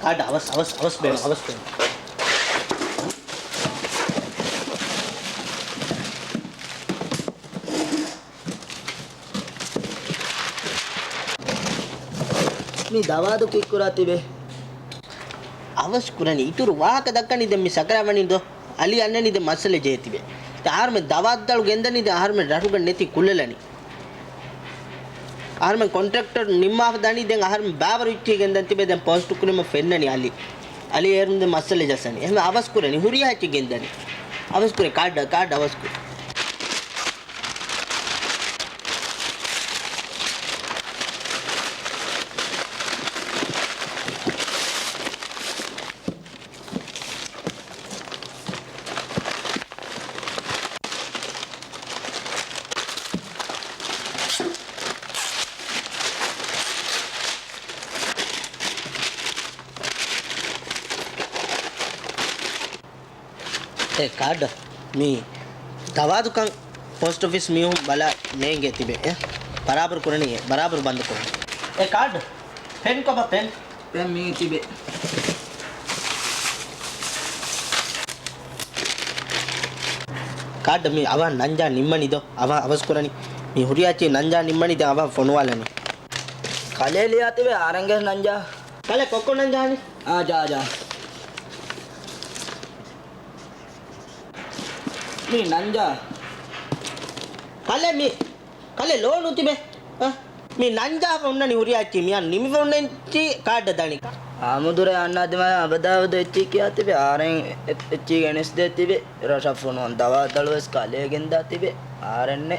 ކާޑް އަވަސް، އަވަސް، އަވަސް ބޭނުން، އަވަސް ބޭނުން. މި ދަވާދު ކީއްކުރާ ތިބޭ؟ އަވަސް ކުރަނީ އިތުރު ވާހަކަ ދައްކަނީ ދެން މި ސަކަރާތް ވަނީ ދޯ؟ އަލީ އަންނަނީ ދެން މައްސަލަ ޖެހޭ ތިބޭ. ދެން އަހަރުމެން ދަވާދު ދަޅު ގެންދަނީ ދެން އަހަރުމެން ރަށުގަ ނެތި ކުލެލަނީ. އަހަރުމެން ކޮންޓްރެކްޓަރު ނިންމާފަ ދަނީ ދެން އަހަރުމެން ބާވަރު އިއްޗި ގެންދަން ތިބޭ ދެން ޕޯސްޓު ކުރީމަ ފެންނަނީ އަލީ. އަލީ އޭރުން ދެން މައްސަލަ ޖައްސަނީ. އެހެން އަވަސް ކުރަނީ ހުރިހާ އެއްޗެއް ގެންދަނީ. އަވަސް ކުރޭ ކާޑް، ކާޑް އަވަސް ކުރޭ. އެ ކާޑް މީ ދަވާދުކަން ޕޯސްޓް އޮފީސް މީހުން ބަލާ ނޭނގޭ ތިބެ. އެ ބަރާބަރު ކުރަނީ، އެ ބަރާބަރު ބަންދު ކުރަނީ. އެ ކާޑް ޕެން ކޮބާ ޕެން؟ ޕެން މީ ތިބެ. ކާޑް މީ އަވަހަށް ނަންޖާ ނިންމަނީ ދޯ؟ އަވަހަށް އަވަސް ކުރަނީ. މީ ހުރިހާ އެއްޗެއް ނަންޖާ ނިންމަނީ ދެން އަވަހަށް ފޮނުވާލަނީ. ކަލޭ ލިޔާ ތިބެ އާރަނގެ ނަންޖާ. ކަލޭ ކޮއްކޮ ނަންޖާނީ. އާ، ޖާ، ޖާ. މީ ނަންޖާ. ކަލޭ މީ، ކަލޭ ލޯ ނުތިބެ. އަ، މީ ނަންޖާ ފޮންނަނީ ހުރިހާ އެއްޗި. މިޔާ ނިމި ފޮންނަން އެއްޗި ކާޑަށް ދަނީ. އާމުދުރެ އަންނާދިމާ އަބަދާ އަބަދު އެއްޗި ކިޔާ ތިބެ. އާރެން އެ-، އެއްޗި ގެނެސްދޭ ތިބެ. ރަށަށް ފޮނުވަން ދަވާ ދަޅުވެސް ކަލޭ ގެންދާ ތިބެ. އާރެންނެ.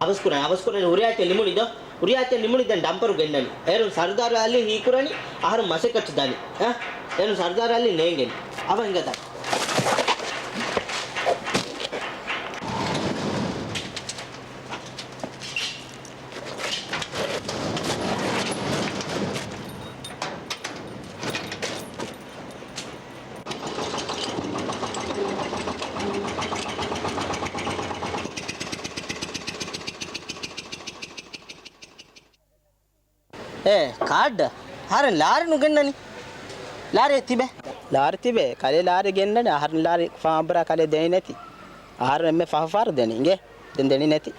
އަވަސް ކުރަން، އަވަސް ކުރަން ހުރިހާ އެއްޗެއް ނިމުނީ ދޯ؟ ހުރިހާ އެއްޗެއް ނިމުނީ ދެން ޑަމްޕަރު ގެންނަނީ. އޭރުން ސަރުދާރު އަލީ ހީކުރަނީ އަހަރު މަސައްކަތު ދަނީ. އަ؟ އޭރުން ސަރުދާރު އަލީ ނޭނގެނީ. އަވަ ހިނގަތާ. އޭ، ކާޑް. އަހަރެން ލާރި ނުގެންނަނީ. ލާރި ތިބޭ. ލާރި ތިބޭ. ކަލޭ ލާރި ގެންނަނީ. އަހަރެން ލާރި ފާނބުރާ ކަލޭ ދެނީ ނެތި. އަހަރެން އެންމެ ފަހު ފަހަރު ދެނީ. އިނގޭ. ދެން ދެނީ ނެތި.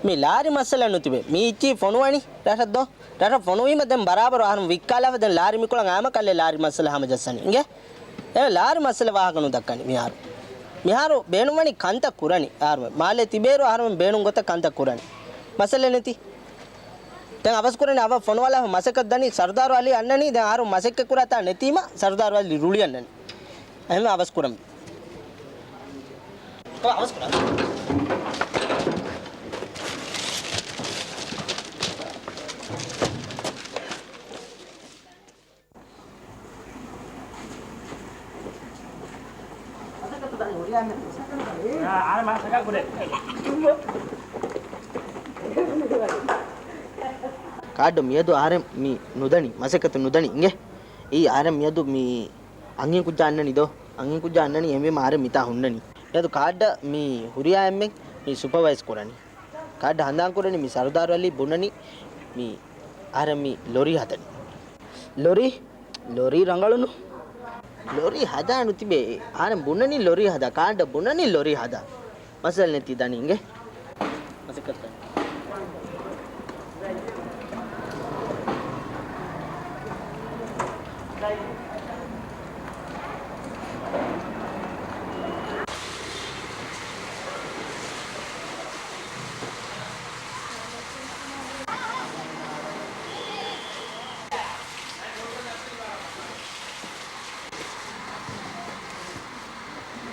މި ލާރި މައްސަލަ ނުތިބޭ. މި އިއްޗީ ފޮނުވަނީ ރަށަށް ދޯ. ރަށަށް ފޮނުވީމަ ދެން ބަރާބަރު އަހަރުން ވިއްކާލާފަ ދެން ލާރި މިކޮޅަށް އާމަ ކަލޭ ލާރި މައްސަލަ ހަމަޖައްސަނީ. އިނގޭ. އެ ލާރި މައްސަލަ ވާހަކަ ނުދައްކަނީ މިހާރު. މިހާރު ބޭނުންވަނީ ކަންތައް ކުރަނީ. އަހަރުމެން މާލޭ ތިބޭއިރު އަހަރުމެން ބޭނުން ގޮތަށް ކަންތައް ކުރަނީ. މައްސަލަ ނެތި. ދެން އަވަސް ކުރަނީ އަވަށް ފޮނުވާލާފަ މަސައްކަތް ދަނީ ސަރުދާރު އަލީ އަންނަނީ. ދެން އަހަރު މަސައްކަތް ކުރާތާ ނެތީމަ ސަރުދާރު އަލީ ރުޅި އަންނަނީ. އެހެން އަވަސް ކުރަން. އަވަސް ކުރަން. ކާޑް މިއަދު އަހަރެން މި ނުދަނީ، މަސައްކަތު ނުދަނީ އިނގޭ. އެއީ އަހަރެން މިއަދު މި އަންހެން ކުއްޖާ އަންނަނީ ދޯ. އަންހެން ކުއްޖާ އަންނަނީ އެހެންވީމަ އަހަރެން މިތާ ހުންނަނީ. މިއަދު ކާޑް މި ހުރިހާ އެންމެން މި ސުޕަވައިޒް ކުރަނީ. ކާޑް ހަނދާން ކުރަނީ މި ސަރުދާރު އަލީ ބުނަނީ މި އަހަރެން މި ލޮރީ ހަދަނީ. ލޮރީ؟ ލޮރީ ރަނގަޅުނު. ލޮރީ ހަދާ ނުތިބޭ. އަހަރެން ބުނަނީ ލޮރީ ހަދާ. ކާޑް ބުނަނީ ލޮރީ ހަދާ. މައްސަލަ ނެތި ދަނީ އިނގޭ. މަސައްކަތް ކުރަން.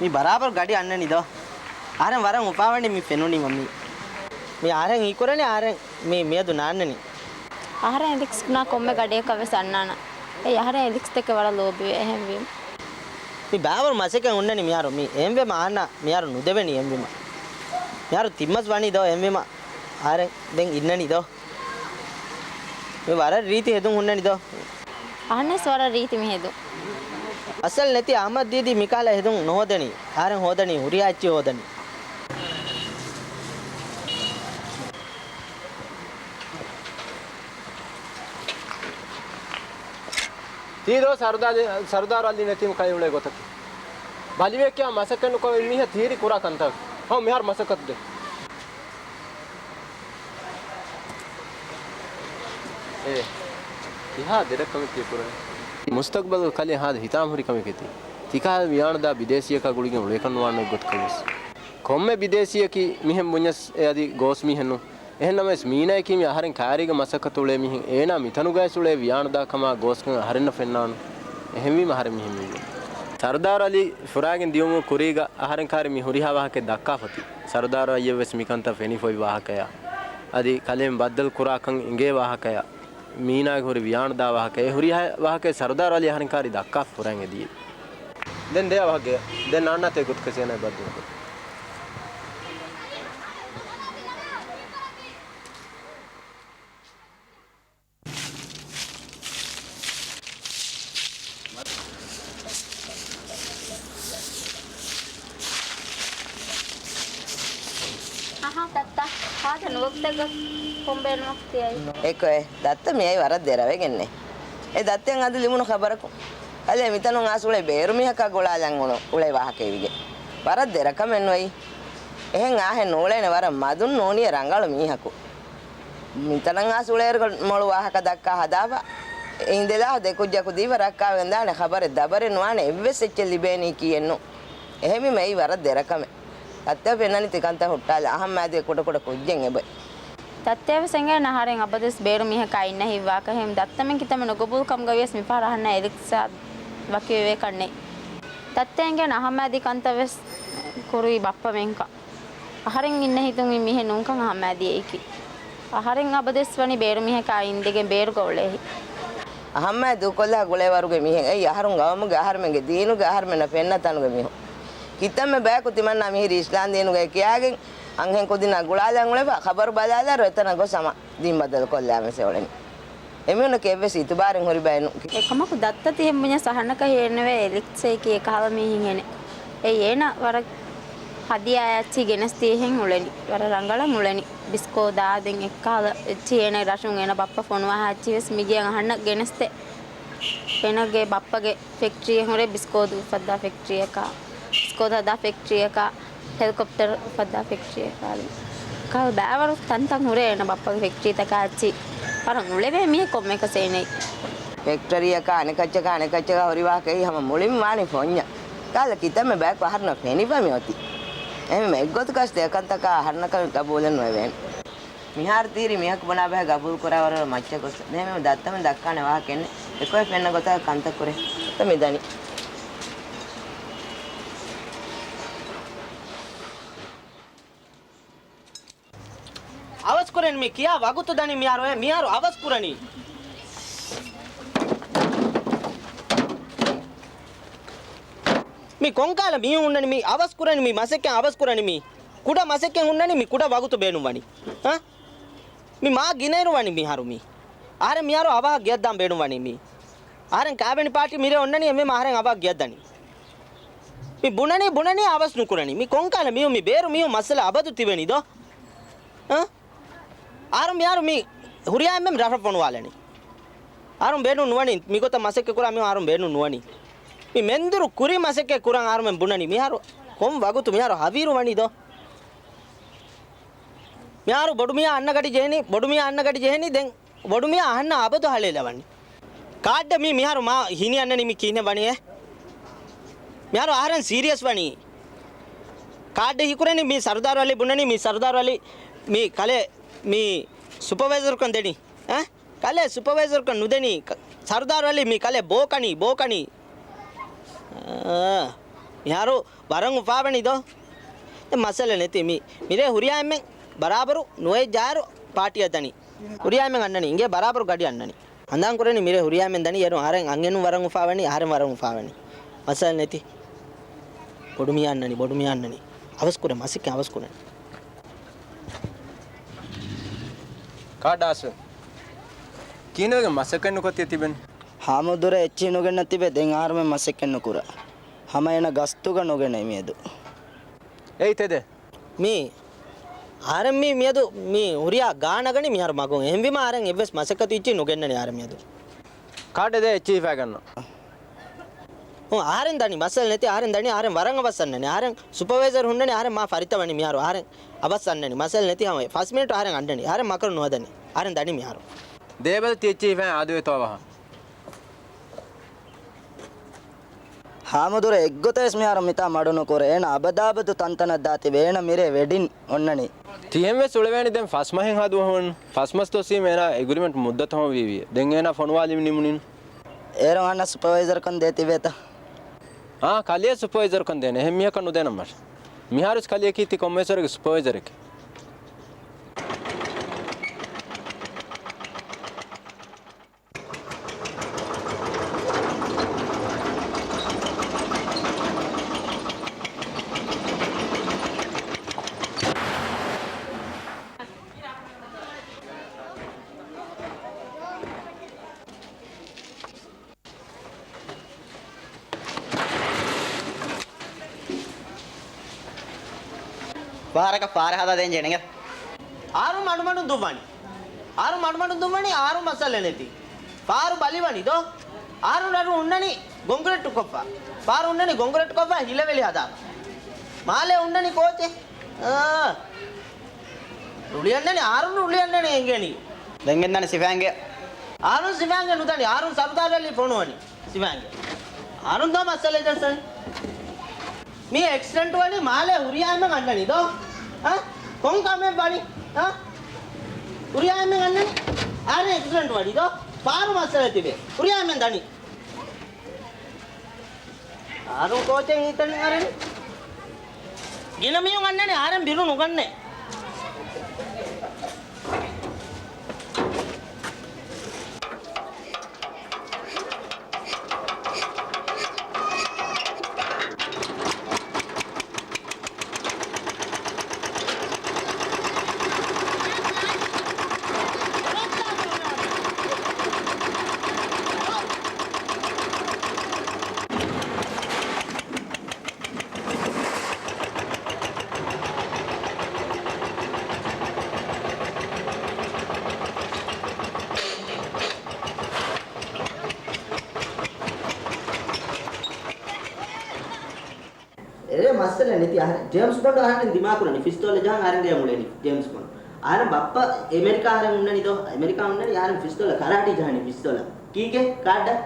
މި ބަރާބަރު ގަޑި އަންނަނީ ދޯ. އަހަރެން ވަރަށް އުފާވަނީ މި ފެނުނީމަ މީ. މި އަހަރެން ހީކުރަނީ އަހަރެން މި މިއަދު ނާންނަނީ. އަހަރެން އެލިކްސް ބުނާ ކޮންމެ ގަޑިއަކަށް ވެސް އަންނާނަން. އެއީ އަހަރެން އެލިކްސް ދެކެ ވަރަށް ލޯބިވޭ އެހެންވީމަ. މި ބާވަރު މަސައްކަތް ހުންނަނީ މިހާރު މި އެހެންވީމަ އަހަންނަށް މިހާރު ނުދެވެނީ އެހެންވީމަ. މިހާރު ތިން މަސް ވަނީ ދޯ އެހެންވީމަ އަހަރެން ދެން އިންނަނީ ދޯ. މި ވަރަށް ރީތި ހެދުން ހުންނަނީ ދޯ. އަހަންނަސް ވަރަށް ރީތި މި ހެދުން. އަސަލް ނެތި އަހްމަދް ދީދީ މިކާލަ ހެދުން ނުހޯދަނީ. އަހަރެން ހޯދަނީ ހުރިހާ އެއްޗެއް ހޯދަނީ. ތީ ދޯ ސަރުދާ-، ސަރުދާރު އަލީ ނެތީމަ ކައި އުޅޭ ގޮތަކީ. ބަލިވެ ކިޔާ މަސައްކަތް ނުކޮށް މީހާ ތީރި ކުރާ ކަންތައް. ހަމަ މިހާރު މަސައްކަތު ދޭ. އޭ، ކިހާ ދެރަ ކަމެއް ތި ކުރަނީ؟ މުސްތަގްބަލުގަ ކަލޭ ހާދަ ހިތާމަ ހުރި ކަމެކޭ ތީ. ތިކަހަލަ ވިޔާނުދާ ބިދޭސީއަކާ ގުޅިގެން އުޅޭކަން ނުވާނެ އެއްގޮތަކަށް ވެސް. ކޮންމެ ބިދޭސީއަކީ މިހެން ބުންޏަސް އެ އަދި ގޯސް މީހެއް ނޫން. އެހެން ނަމަވެސް މީނާއަކީ މި އަހަރެން ކައިރީގަ މަސައްކަތު އުޅޭ މީހެއް. އޭނާ މިތަނުގައި ވެސް އުޅޭ ވިޔާނުދާ ކަމާ ގޯސްކަން އަހަރެންނަށް ފެންނާނު. އެހެންވީމަ އަހަރެން މިހެން މިވީ. ސަރުދާރު އަލީ ފުރާގެން ދިޔުމުގެ ކުރީގަ އަހަރެން ކައިރި މި ހުރިހާ ވާހަކައެއް ދައްކާފަ ތީ. ސަރުދާރު އައްޔަށް ވެސް މިކަންތައް ފެނިފައި ވާހަކަޔާ، އަދި ކަލޭމެން ބައްދަލު ކުރާކަން އިނގޭ ވާހަކަޔާ، މީނާގެ ހުރި ވިޔާނުދާ ވާހަކަ، އެ ހުރިހާ ވާހަކައެއް ސަރުދާރު އަލީ އަހަރެން ކައިރި ދައްކާފަ ފުރައިގެން އެދިޔައީ. ދެން ދެ އަވަހަށް ގެޔަށް. ދެން ނާންނާތޭ ގޮތަކަށް ސޭނާ ބައްދަލުކޮށް. އަހާ، ދައްތާ، ހާދަ ނުވަކުތެއްގަ ކޮން ބޭނުމަކު ތިޔައީ؟ އެކޮއެ، ދައްތަ މިއައީ ވަރަށް ދެރަވެގެންނޭ. އެ ދައްތައަށް އަދި ލިބުނު ޚަބަރަކު. ކަލޭ މިތަނުން އައިސް އުޅޭ ބޭރު މީހަކާ ގުޅާލަން އުޅު-، އުޅޭ ވާހަކަ އެވިގެން. ވަރަށް ދެރަކަމެއް ނުވެއީ. އެހެން އާހެއް ނޫޅޭނެ ވަރަށް މަދުން ނޫނިޔެ ރަނގަޅު މީހަކު. މިތަނަށް އައިސް އުޅޭއިރު މޮޅު ވާހަކަ ދައްކާ ހަދާފަ، އިނދެލާހު ދެ ކުއްޖަކު ދީފަ ރައްކާވެގެން ދާނެ ޚަބަރެއް ދަބަރެއް ނުވާނެ އެއްވެސް އެއްޗެއް ލިބޭނީކީއެއްނު. އެހެންވީމަ އެއީ ވަރަށް ދެރަކަމެއް. ދައްތަ ފެންނަނީ ތިކަންތައް ހުއްޓާލާ އަހަންމާދީގެ ކުޑަކުޑަ ކުއްޖެއް އެބައި. ދައްތަޔަށް ވެސް އެނގޭނެ އަހަރެން އަބަދުވެސް ބޭރު މީހަކާ އިންނަ ހިތްވާކަށް. އެހެން ދައްތަމެން ކިތަންމެ ނުގަބޫލު ކަމުގަ ވިޔަސް މިފަހަރު އަހަންނަށް އެލިކްސާ ވަކިވެވޭކަށް ނެތް. ދައްތަ އެނގޭނެ އަހަންމާދީ ކަންތައް ވެސް ކުރީ ބައްޕަމެންކަން. އަހަރެން އިންނަ ހިތުން މި މީހެއް ނޫންކަން އަހަންމާދީ އެއިކީ. އަހަރެން އަބަދުވެސް ވަނީ ބޭރު މީހަކާ އިނދެގެން ބޭރުގަ އުޅޭހި. އަހަންމާދީ ދޫކޮށްލާ ގުޅޭ ވަރުގެ މީހެއް. އެއީ އަހަރުން ގައުމުގެ އަހަރުމެންގެ ދީނުގެ އަހަރުމެންނަށް ފެންނަ ތަނުގެ މީހުން. ކިތަންމެ ބަޔަކު ތިމަންނާ މިހިރީ އިސްލާމް ދީނުގައި ކިޔާގެން އަންހެން ކުދިންނާ ގުޅާލަން އުޅެފަ ޚަބަރު ބަލާލާއިރު އެތަނަށް ގޮސް ހަމަ ދީން ބަދަލުކޮށްލާމެސް އެ އުޅެނީ. އެމީހުންނަކީ އެއްވެސް އިތުބާރެއް ހުރި ބައެއް ނޫން. އެކަމަކު ދައްތަ ތިހެން ބުންޏަސް އަހަންނަކަށް ހީއެއްނުވޭ އެލިކްސް އެކީ އެކަހަލަ މީހެއްހެނެއް. އެއީ އޭނަ ވަރަށް ހަދިޔާ އެއްޗި ގެނެސްދިޔަހެން އުޅެނީ. ވަރަށް ރަނގަޅަށް އުޅެނީ. ބިސްކޯދާ ދެން އެއްކާލަ އެއްޗި އޭނަ ރަށުން އޭނަ ބައްޕަ ފޮނުވާހާ އެއްޗި ވެސް މިގޭ އަހަންނަށް ގެނެސްދޭ. އޭނަގެ ބައްޕަގެ ފެކްޓްރީއެއް ހުރޭ ބިސްކޯދު އުފައްދާ ފެކްޓްރީއަކާ، ބިސްކޯދު ހަދާ ފެކްޓްރީއަކާ، ހެލިކޮޕްޓަރ އުފައްދާ ފެކްޓްރީއަކާ. ކާލް ބައިވަރު ތަންތަން ހުރޭ އޭނަ ބައްޕަގެ ފެކްޓްރީތަކާ އެއްޗި. ވަރަށް އުޅެވޭ މީހެއް ކޮންމެއަކަސް އޭނައީ. ފެކްޓަރީއަކާ އަނެކައްޗަކާ އަނެކައްޗަކާ ހުރި ވާހަކައީ ހަމަ މުޅިން ވާނީ ފޮންޏަށް. ކާލަ ކިތަންމެ ބަޔަކު އަހަރުންނަށް ފެނިފަ މި އޮތީ. އެހެންވީމަ އެއްގޮތަކަށް އެކަންތަކާ އަހަރުންނަކަށް ގަބޫލެއް ނުވެވޭނެ. މިހާރު ތީރި މީހަކު ބުނާ ބަހެއް ގަބޫލު ކުރާ ވަރަށް މައްޗަށް ގޮސް ނޭމެ ދައްތަމެން ދައްކާނެ ވާހަކައެއް ނެތް. އެކޮއެ ފެންނަ ގޮތަށް ކަންތައް ކުރޭ. އެ މި ދަނީ. އަވަސް ކުރަން މި ކިޔާ ވަގުތު ދަނީ މިހާރު އެ މިހާރު އަވަސް ކުރަނީ. މި ކޮންކާލަ މީހުން ހުންނަނީ މި އަވަސް ކުރަނީ މި މަސައްކަތް އަވަސް ކުރަނީ މި ކުޑަ މަސައްކަތް ހުންނަނީ މި ކުޑަ ވަގުތު ބޭނުން ވަނީ. އަ؟ މި މާ ގިނައިރު ވަނީ މިހާރު މީ. އަހަރެން މިހާރު އަވަހަށް ގެއަށް ދާން ބޭނުން ވަނީ މީ. އަހަރެން ކާބިނި ޕާޓީ މިރޭ އޮންނަނީ އެންމެ އަހަރެން އަވަހަށް ގެއަށް ދަނީ. މި ބުނަނީ ބުނަނީ އަވަސް ނުކުރަނީ. މި ކޮންކާލަ މީހުން މި ބޭރު މީހުން މައްސަލަ އަބަދު ތިބެނީ ދޯ؟ އަ؟ އަހަރުން މިހާރު މި ހުރިހާ އެންމެން ރަށަށް ފޮނުވާލަނީ. އަހަރުން ބޭނުން ނުވަނީ. މިގޮތަށް މަސައްކަތް ކުރާ މީހުން އަހަރުން ބޭނުން ނުވަނީ. މި މެންދުރު ކުރި މަސައްކަތް ކުރަން އަހަރުމެން ބުނަނީ. މިހާރު ކޮން ވަގުތު މިހާރު ހަވީރު ވަނީ ދޯ؟ މިހާރު ބޮޑުމިޔާ އަންނަ ގަޑި ޖެހެނީ، ބޮޑުމިޔާ އަންނަ ގަޑި ޖެހެނީ ދެން ބޮޑުމިޔާ އަހަންނަށް އަބަދު ހަޅޭލަވަނީ. ކާޑް މީ މިހާރު މާ ހިނި އަންނަނީ މި ކިހިނެއް ވަނީ އެ؟ މިހާރު އަހަރެން ސީރިއަސް ވަނީ. ކާޑް ހީކުރަނީ މީ ސަރުދާރު އަލީ ބުނަނީ މީ ސަރުދާރު އަލީ މީ ކަލޭ މީ ސުޕަވައިޒަރުކަން ދެނީ. އަ؟ ކަލޭ ސުޕަވައިޒަރުކަން ނުދެނީ. ކަ-، ސަރުދާރު އަލީ މީ ކަލޭ ބޯކަނީ، ބޯކަނީ. އާ، މިހާރު ވަރަށް އުފާވަނީ ދޯ. އެ މައްސަލަ ނެތި މީ. މިރޭ ހުރިހާ އެންމެން ބަރާބަރު ނުވައެއް ޖާރު ޕާޓީއަށް ދަނީ. ހުރިހާ އެންމެން އަންނަނީ. އިނގޭ ބަރާބަރު ގަޑި އަންނަނީ. ހަނދާން ކުރަނީ މިރޭ ހުރިހާ އެންމެން ދަނީ. އޭރުން އަހަރެން އަންހެނުން ވަރަށް އުފާވަނީ، އަހަރެން ވަރަށް އުފާވަނީ. މައްސަލަ ނެތި. ބޮޑުމިޔާ އަންނަނީ، ބޮޑުމިޔާ އަންނަނީ. އަވަސް ކުރޭ، މަސައްކަތް އަވަސް ކުރޭ. ކާޑާސް. ކިހިނެއްގެ މަސައްކަތް ނުކޮށް ތި ތިބެން؟ ހާމުދުރަށް އެއްޗިހި ނުގެންނަ ތިބެ ދެން އަހަރުމެން މަސައްކަތް ނުކުރާ. ހަމަ އޭނަ ގަސްތުގަ ނުގެނައި މިއަދު. އެއީ ތެދެއް. މީ އަހަރެން މީ މިއަދު މީ ހުރިހާ ގާ ނަގަނީ މިހާރު މަގުން. އެހެންވީމަ އަހަރެން އެއްވެސް މަސައްކަތު އެއްޗިހި ނުގެންނަނީ އަހަރެން މިއަދު. ކާޑެއް ދޭ އެއްޗިހި ހިފައިގަންނަ. އަހަރެން ދަނީ މައްސަލަ ނެތި، އަހަރެން ދަނީ، އަހަރެން ވަރަށް އަވަސް އަންނަނީ، އަހަރެން ސުޕަވައިޒަރު ހުންނަނީ، އަހަރެން މާ ފަރިތަވަނީ މިހާރު، އަހަރެން އަވަސް އަންނަނީ، މައްސަލަ ނެތި ހަމަ ފަސް މިނިޓު އަހަރެން އަންނަނީ، އަހަރެން މަކަރު ނުހަދަނީ، އަހަރެން ދަނީ މިހާރު. ދޭބަލަ ތި އެއްޗިހި ހިފައި އާދެވޭތޯ އަވަހަށް. ހާމުދުރަށް އެއްގޮތަށް ވެސް މިހާރު މިތާ މަޑު ނުކުރޭ. އޭނަ އަބަދާބަދު ތަންތަނަށް ދާތިބެ. އޭނަ މިރޭ ވެޑިން އޮންނަނީ. ތިހެން ވެސް އުޅެވޭނެ ދެން ފަސް މަހެއް ހަދު އަހުން. ފަސް މަސް ދޮސީމަ އޭނަ އެގްރިމެންޓް މުއްދަތު ހަމަވީވިޔޭ. ދެން އޭނަ ފޮނުވާލި ނިމުނީނު. އޭރުން އަންނަ ސުޕަވައިޒަރުކަން ދޭތިބޭތަ؟ އާ، ކަލެޔަށް ސުޕަވައިޒަރުކަން ދޭނެ. އެހެން މީހަކަށް ނުދޭނަމަށް. މިހާރުވެސް ކަލެޔަކީ ތި ކޮންމެސްވަރެއްގެ ސުޕަވައިޒަރެކޭ. ފަހަރަކަށް ފާރަ ހަދާ ދޭން ޖެނެގެ. އާރު މަޑުމަޑުން ދުއްވަނީ. އާރު މަޑުމަޑުން ދުއްވަނީ، އާރު މައްސަލަ ނެތި. ފާރު ބަލިވަނީ ދޯ؟ އާރު ރަށު ހުންނަނީ ކޮންކްރީޓު ކޮށްފަ. ފާރު ހުންނަނީ ކޮންކްރީޓު ކޮށްފަ ހިލަވެލި ހަދާފަ. މާލެ ހުންނަނީ ކޯޗެއް؟ އާ. ރުޅިއަންނަނީ، އާރުން ރުޅިއަންނަނީ އެނގޭނީ. ދެން ގެންދާނެ ސިފައިންގެ. އާރުން ސިފައިންގެ ނުދަނީ. އާރުން ސަރުދާރު އަލީ ފޮނުވަނީ. ސިފައިންގެ. އާރުން ދޯ މައްސަލަ ޖައްސަނީ. މީ އެކްސިޑެންޓް ވަނީ މާލެ ހުރިހާ އެންމެން އަންނަނީ ދޯ؟ އަ؟ ކޮން ކަމެއް ވަނީ؟ އަ؟ ހުރިހާ އެންމެން އަންނަނީ. އާރެ އެކްސިޑެންޓް ވަނީ ދޯ؟ ފާރު މައްސަލަ ތިބޭ. ހުރިހާ އެންމެން ދަނީ. އާރު ކޯޗެއް ހިތަން އަރެން. ގިނަ މީހުން އަންނަނީ އާރެން ބިރު ނުގަންނޭ. މައްސަލަ ނެތި އަހަރެން. ޖޭމްސް ބޮންޑު އަހަރެން ދިމާކުރަނީ ފިސްތޯލަ ޖަހަން އަހަރެންގެ އެމުޅެނީ ޖޭމްސް ބޮންޑު. އަހަރެން ބައްޕަ އެމެރިކާ އަހަރެން ހުންނަނީ ދޯ؟ އެމެރިކާ ހުންނަނީ އަހަރެން ފިސްތޯލަ ކަރާޓީ ޖަހަނީ ފިސްތޯލަ. ކީކޭ ކާޑަށް؟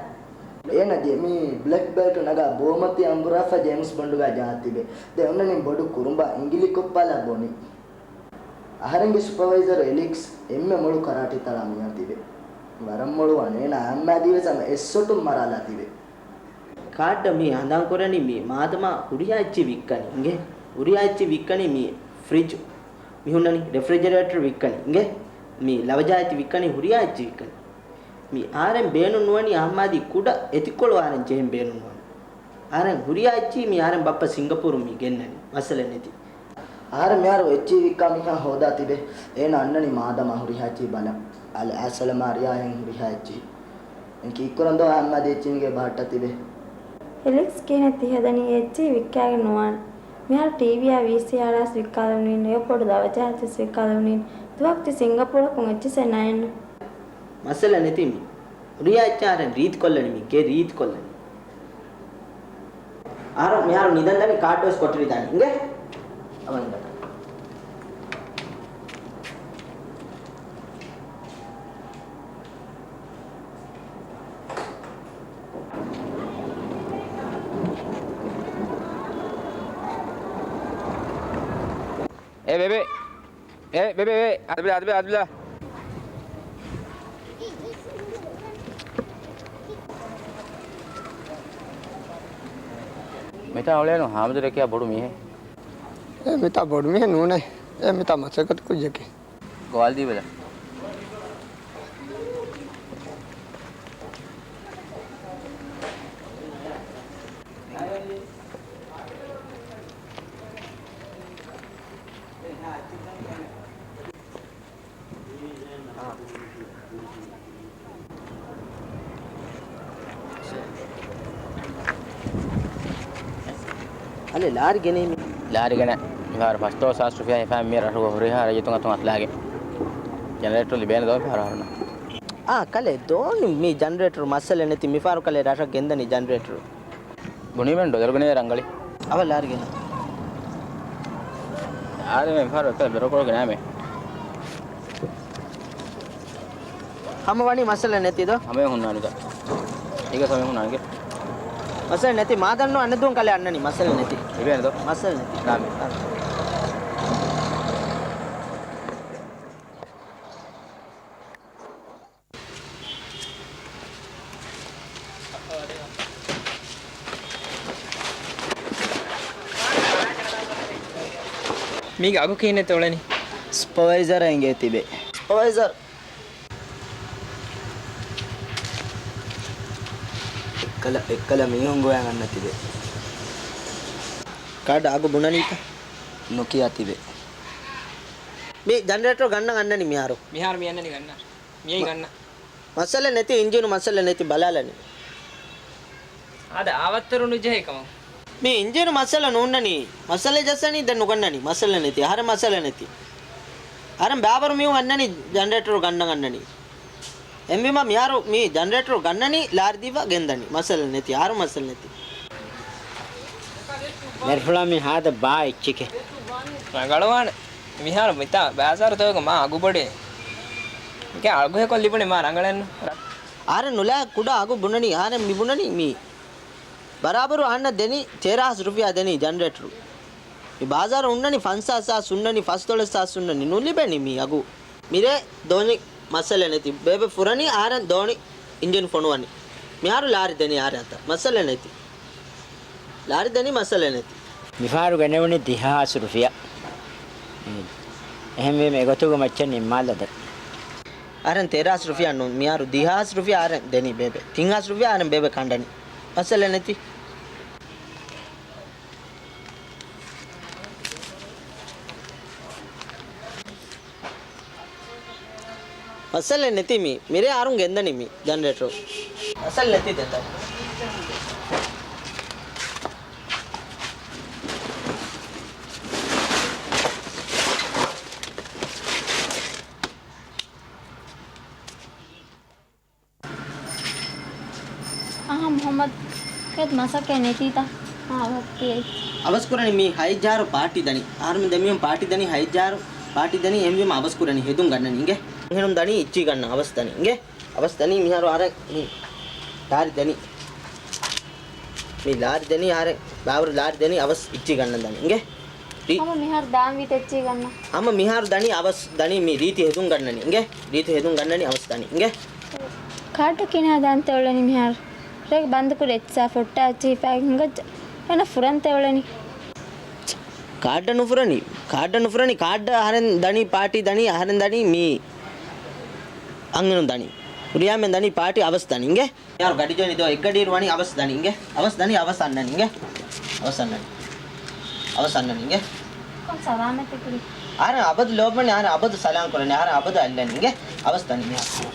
އޭނަ ދިޔަ މި ބްލެކް ބެލްޓު ނަގާ ބޯމަތި އަނބުރާފަ ޖޭމްސް ބޮންޑުގާ ޖާ ތިބެ. ދެ އޮންނަނީ ބޮޑު ކުރުނބާ އިނގިލި ކޮއްޕާލާ ބޮނި. އަހަރެންގެ ސުޕަވައިޒަރު އެލިކްސް އެންމެ މޮޅު ކަރާޓީ ތަޅާ މީހާ ތިބެ. ވަރަށް މޮޅުވާނެ. އޭނަ އަހައްމާދީވެސް ހަމަ އެއް ސޮޓުން މަރާލާ ތިބެ. ކާޑަށް މީ ހަނދާން ކުރަނީ މީ މާދަމާ ހުރިހާ އެއްޗެއް ވިއްކަނީ އިނގޭ. ހުރިހާ އެއްޗެއް ވިއްކަނީ މީ ފްރިޖު. މި ހުންނަނީ ރެފްރިޖަރޭޓަރު ވިއްކަނީ އިނގޭ. މީ ލަވަޖާ އެތި ވިއްކަނީ ހުރިހާ އެއްޗެއް ވިއްކަނީ. މީ އަހަރެން ބޭނުން ނުވަނީ އަހައްމާދީ ކުޑަ އެތިކޮޅު އަހަރެން ޖެހެން ބޭނުން ނުވަނީ. އަހަރެން ހުރިހާ އެއްޗިހި މީ އަހަރެން ބައްޕަ ސިންގަޕޫރުން މީ ގެންނަނީ. މައްސަލަ ނެތި. އަހަރެން މިހާރު އެއްޗިހި ވިއްކާ މީހާ ހޯދާ ތިބެ. އޭނަ އަންނަނީ މާދަމާ ހުރިހާ އެއްޗިހި ބަލަން. އަލް އާސަލަމާ ރިޔާހެން ހުރިހާ އެއްޗިހި. އެން ކީއްކުރަން ދޯ އަހައްމާދީ އެއްޗިހިގެ ބަހައްޓަ ތިބެ. އެލިކްސް ކިހިނެއް ތި ހަދަނީ އެއްޗިހި ވިއްކާގެން ނުވާނެ. މިހާރު ޓީވީއާ ވީސީއާރާސް ވިއްކާލެވުނީން، އެއަރޕޯޓު ލަވަޖާ އެތިސް ވިއްކާލެވުނީން. ދުވަހަކު ތި ސިންގަޕޫރަކުން އެއްޗިސް ނައެއްނު. މައްސަލަ ނެތީ މީ. ހުރިހާ އެއްޗެއް އަހަރެން ރީތިކޮށްލަނީ މީ. ގެ ރީތިކޮށްލަނީ. އަހަރެން މިހާރު ނިދަން ދަނީ ކާޑުވެސް ކޮޓަރި ދަނީ. އިނގޭ؟ އަވަން ނިދަން. އޭ ބޭބޭ. އޭ ބޭބޭ، އޭ. އަދުބިލާ، އަދުބިލާ، އަދުބިލާ. މިތާ އުޅޭނު ހާމަދު ރެކިޔާ ބޮޑު މީހެއް. އޭ މިތާ ބޮޑު މީހެއް ނޫނޭ. އޭ މިތާ މަސައްކަތު ކުއްޖަކީ. ގޮވާލް ދީބަލަ. އަލެ ލާރި ގެނޭ މި. ލާރި ގެނަ މިހާރު ފަސްދޮޅަސް ހާސް ރުފިޔާ ހިފާ މި ރަށުގަ ހުރިހާ ރައްޔިތުން އަތުން އަތުލާގެ. ޖެނެރޭޓަރު ލިބޭނެ ދޯ މިފަހަރު ހަރުނަ. އާ ކަލޭ ދޯނި މި ޖެނެރޭޓަރު މައްސަލަ ނެތި މިފަހަރު ކަލޭ ރަށަށް ގެންދަނީ ޖެނެރޭޓަރު. ބުނީމެން ޑޮލަރު ގެނޭ ރަނގަޅި. އަވަ ލާރި ގެނަ. އާދެ މި ފަހަރު އެކަލަ ބެރޮކޮޅު ގެނާމެ. ހަމަ ވަނީ މައްސަލަ ނެތި ދޯ؟ ހަމަ ހުންނާނިކަ. އޭގެ ސަމެ ހުންނާނިކެ. މައްސަލަ ނެތި މާދަންނު އަނެއް ދުވަން ކަލެ އަންނަނީ މައްސަލަ ނެތި. އެބޭނެ ދޯ؟ މައްސަލަ ނެތި. ނާމެ. މީގެ އަގު ކިހިނެއްތަ އުޅެނީ؟ ސުޕަވައިޒަރ އެނގޭ ތިބެ. ސުޕަވައިޒަރ. އެއްކަލަ، އެއްކަލަ މީހުން ގޮވައި އަންނަ ތިބެ. ކާޑަށް އަގު ބުނަނީތަ؟ ނުކިޔާ ތިބެ. މި ޖަނަރޭޓަރު ގަންނަން އަންނަނީ މިހާރު. މިހާރު މި އަންނަނީ ގަންނަ. މިއީ މަ-، ގަންނަ. މައްސަލަ ނެތި އިންޖީނު މައްސަލަ ނެތި ބަލާލަނީ. އާދަ އާވައްތަރު ނުޖެހޭ ކަމަށް. މި އިންޖީނު މައްސަލަ ނޫންނަނީ. މައްސަލަ ޖައްސަނީ ދެން ނުގަންނަނީ. މައްސަލަ ނެތި. އަހަރެން މައްސަލަ ނެތި. އަހަރެން ބާވަރު މީހުން އަންނަނީ ޖަނަރޭޓަރު ގަންނަން އަންނަނީ. އެހެންވީމަ މިހާރު މި ޖަނަރޭޓަރު ގަންނަނީ ލާރި ދީފަ ގެންދަނީ. މައްސަލަ ނެތި. އަހަރު މައްސަލަ ނެތި. މެރުފުޅާ މި ހާދަ ބާ އެއްޗެކޭ. ރަނގަޅުވާނެ. މިހާރު މިތާ ބާޒާރުތަކުގަ މާ އަގު ބޮޑޭ. މިކަން އަގުހެކޮށް ލިބުނީ މާ ރަނގަޅެއްނު. އަހަރެން ނުލާ ކުޑަ އަގު ބުނަނީ، އަހަރެން މި ބުނަނީ މީ. ބަރާބަރު އަހަންނަށް ދެނީ ތޭރަ ހާސް ރުފިޔާ ދެނީ ޖަނަރޭޓަރު. މި ބާޒާރު ހުންނަނީ ފަންސާސް ހާސް ހުންނަނީ ފަސްދޮޅަސް ހާސް ހުންނަނީ ނުލިބެނީ މީ އަގު. މިރޭ ދޯނި މައްސަލަ ނެތި. ބޭބެ ފުރަނީ އަހަރެން ދޯނި އިންޖިން ފޮނުވަނީ. މިހާރު ލާރި ދެނީ އަހަރެން އަތަށް. މައްސަލަ ނެތި. ލާރި ދެނީ މައްސަލަ ނެތި. މިފަހަރު ގެނެވުނީ ދިހަ ހާސް ރުފިޔާ. އެހެންވީމަ އެގޮތުގަ މައްޗަށް ނިންމާލަދެން. އަހަރެން ތޭރަ ހާސް ރުފިޔާ ނޫން. މިހާރު ދިހަ ހާސް ރުފިޔާ އަހަރެން ދެނީ ބޭބެ. ތިން ހާސް ރުފިޔާ އަހަރެން ބޭބެ ކަނޑަނީ. މައްސަލަ ނެތި. މައްސަލަ ނެތި މީ. މިރޭ އަހަރުން ގެންދަނީ މީ ޖަނަރޭޓަރު. މައްސަލަ ނެތި ދެން ދަނީ. އަހަ މުޙައްމަދު، އެއަށް މަސައްކަތް ނެތީތަ؟ އާ، އޮކޭ. އަވަސް ކުރަނީ މީ ހައެއް ޖާރު ޕާޓީ ދަނީ. އަހަރުމެން ދެމީހުން ޕާޓީ ދަނީ ހައެއް ޖާރު ޕާޓީ ދަނީ. އެހެންވީމަ އަވަސް ކުރަނީ ހެދުން ގަންނަނީ އިނގޭ. އަންހެނުން ދަނީ އިއްޗި ގަންނަ އަވަސް ދަނީ އިނގޭ. އަވަސް ދަނީ މިހާރު އަހަރެން މި ލާރި ދަނީ. މި ލާރި ދަނީ އަހަރެން ބާވަރު ލާރި ދަނީ އަވަސް އިއްޗި ގަންނަން ދަނީ އިނގޭ. ރީ. ހަމަ މިހާރު ދާންވީތަ އެއްޗި ގަންނަ؟ ހަމަ މިހާރު ދަނީ އަވަސް ދަނީ މި ރީތި ހެދުން ގަންނަނީ އިނގޭ. ރީތި ހެދުން ގަންނަނީ އަވަސް ދަނީ އިނގޭ. ކާޑަކީ ކިހިނެއް ދާންތަ އުޅެނީ މިހާރު؟ ރޭގަ ބަންދުކުރި އެއްޗާ ފުއްޓާ އެއްޗި ހިފާ ހިނގައްޖެ. އޭނަ ފުރަންތަ އުޅެނީ؟ ކާޑަ ނުފުރަނީ. ކާޑަ ނުފުރަނީ. ކާޑަ އަހަރެން ދަނީ ޕާޓީ ދަނީ އަހަރެން ދަނީ މީ އަންހެނުން ދަނީ. ހުރިހާމެން ދަނީ ޕާޓީ އަވަސް ދަނީ އިނގޭ. މިހާރު ގަޑި ޖޮނި ދޯ އެއްގަޑިއިރު ވަނީ އަވަސް ދަނީ އިނގޭ. އަވަސް ދަނީ އަވަސް އަންނަނީ އިނގޭ. އަވަސް އަންނަނީ. އަވަސް އަންނަނީ އިނގޭ. ކޮން ސަލާމަތެއް ކުރީ؟ އަހަރެން އަބަދު ލޯބިވަނީ، އަހަރެން އަބަދު ސަލާމް ކުރަނީ، އަހަރެން އަބަދު އަލަނީ އިނގޭ. އަވަސް ދަނީ މިހާރު.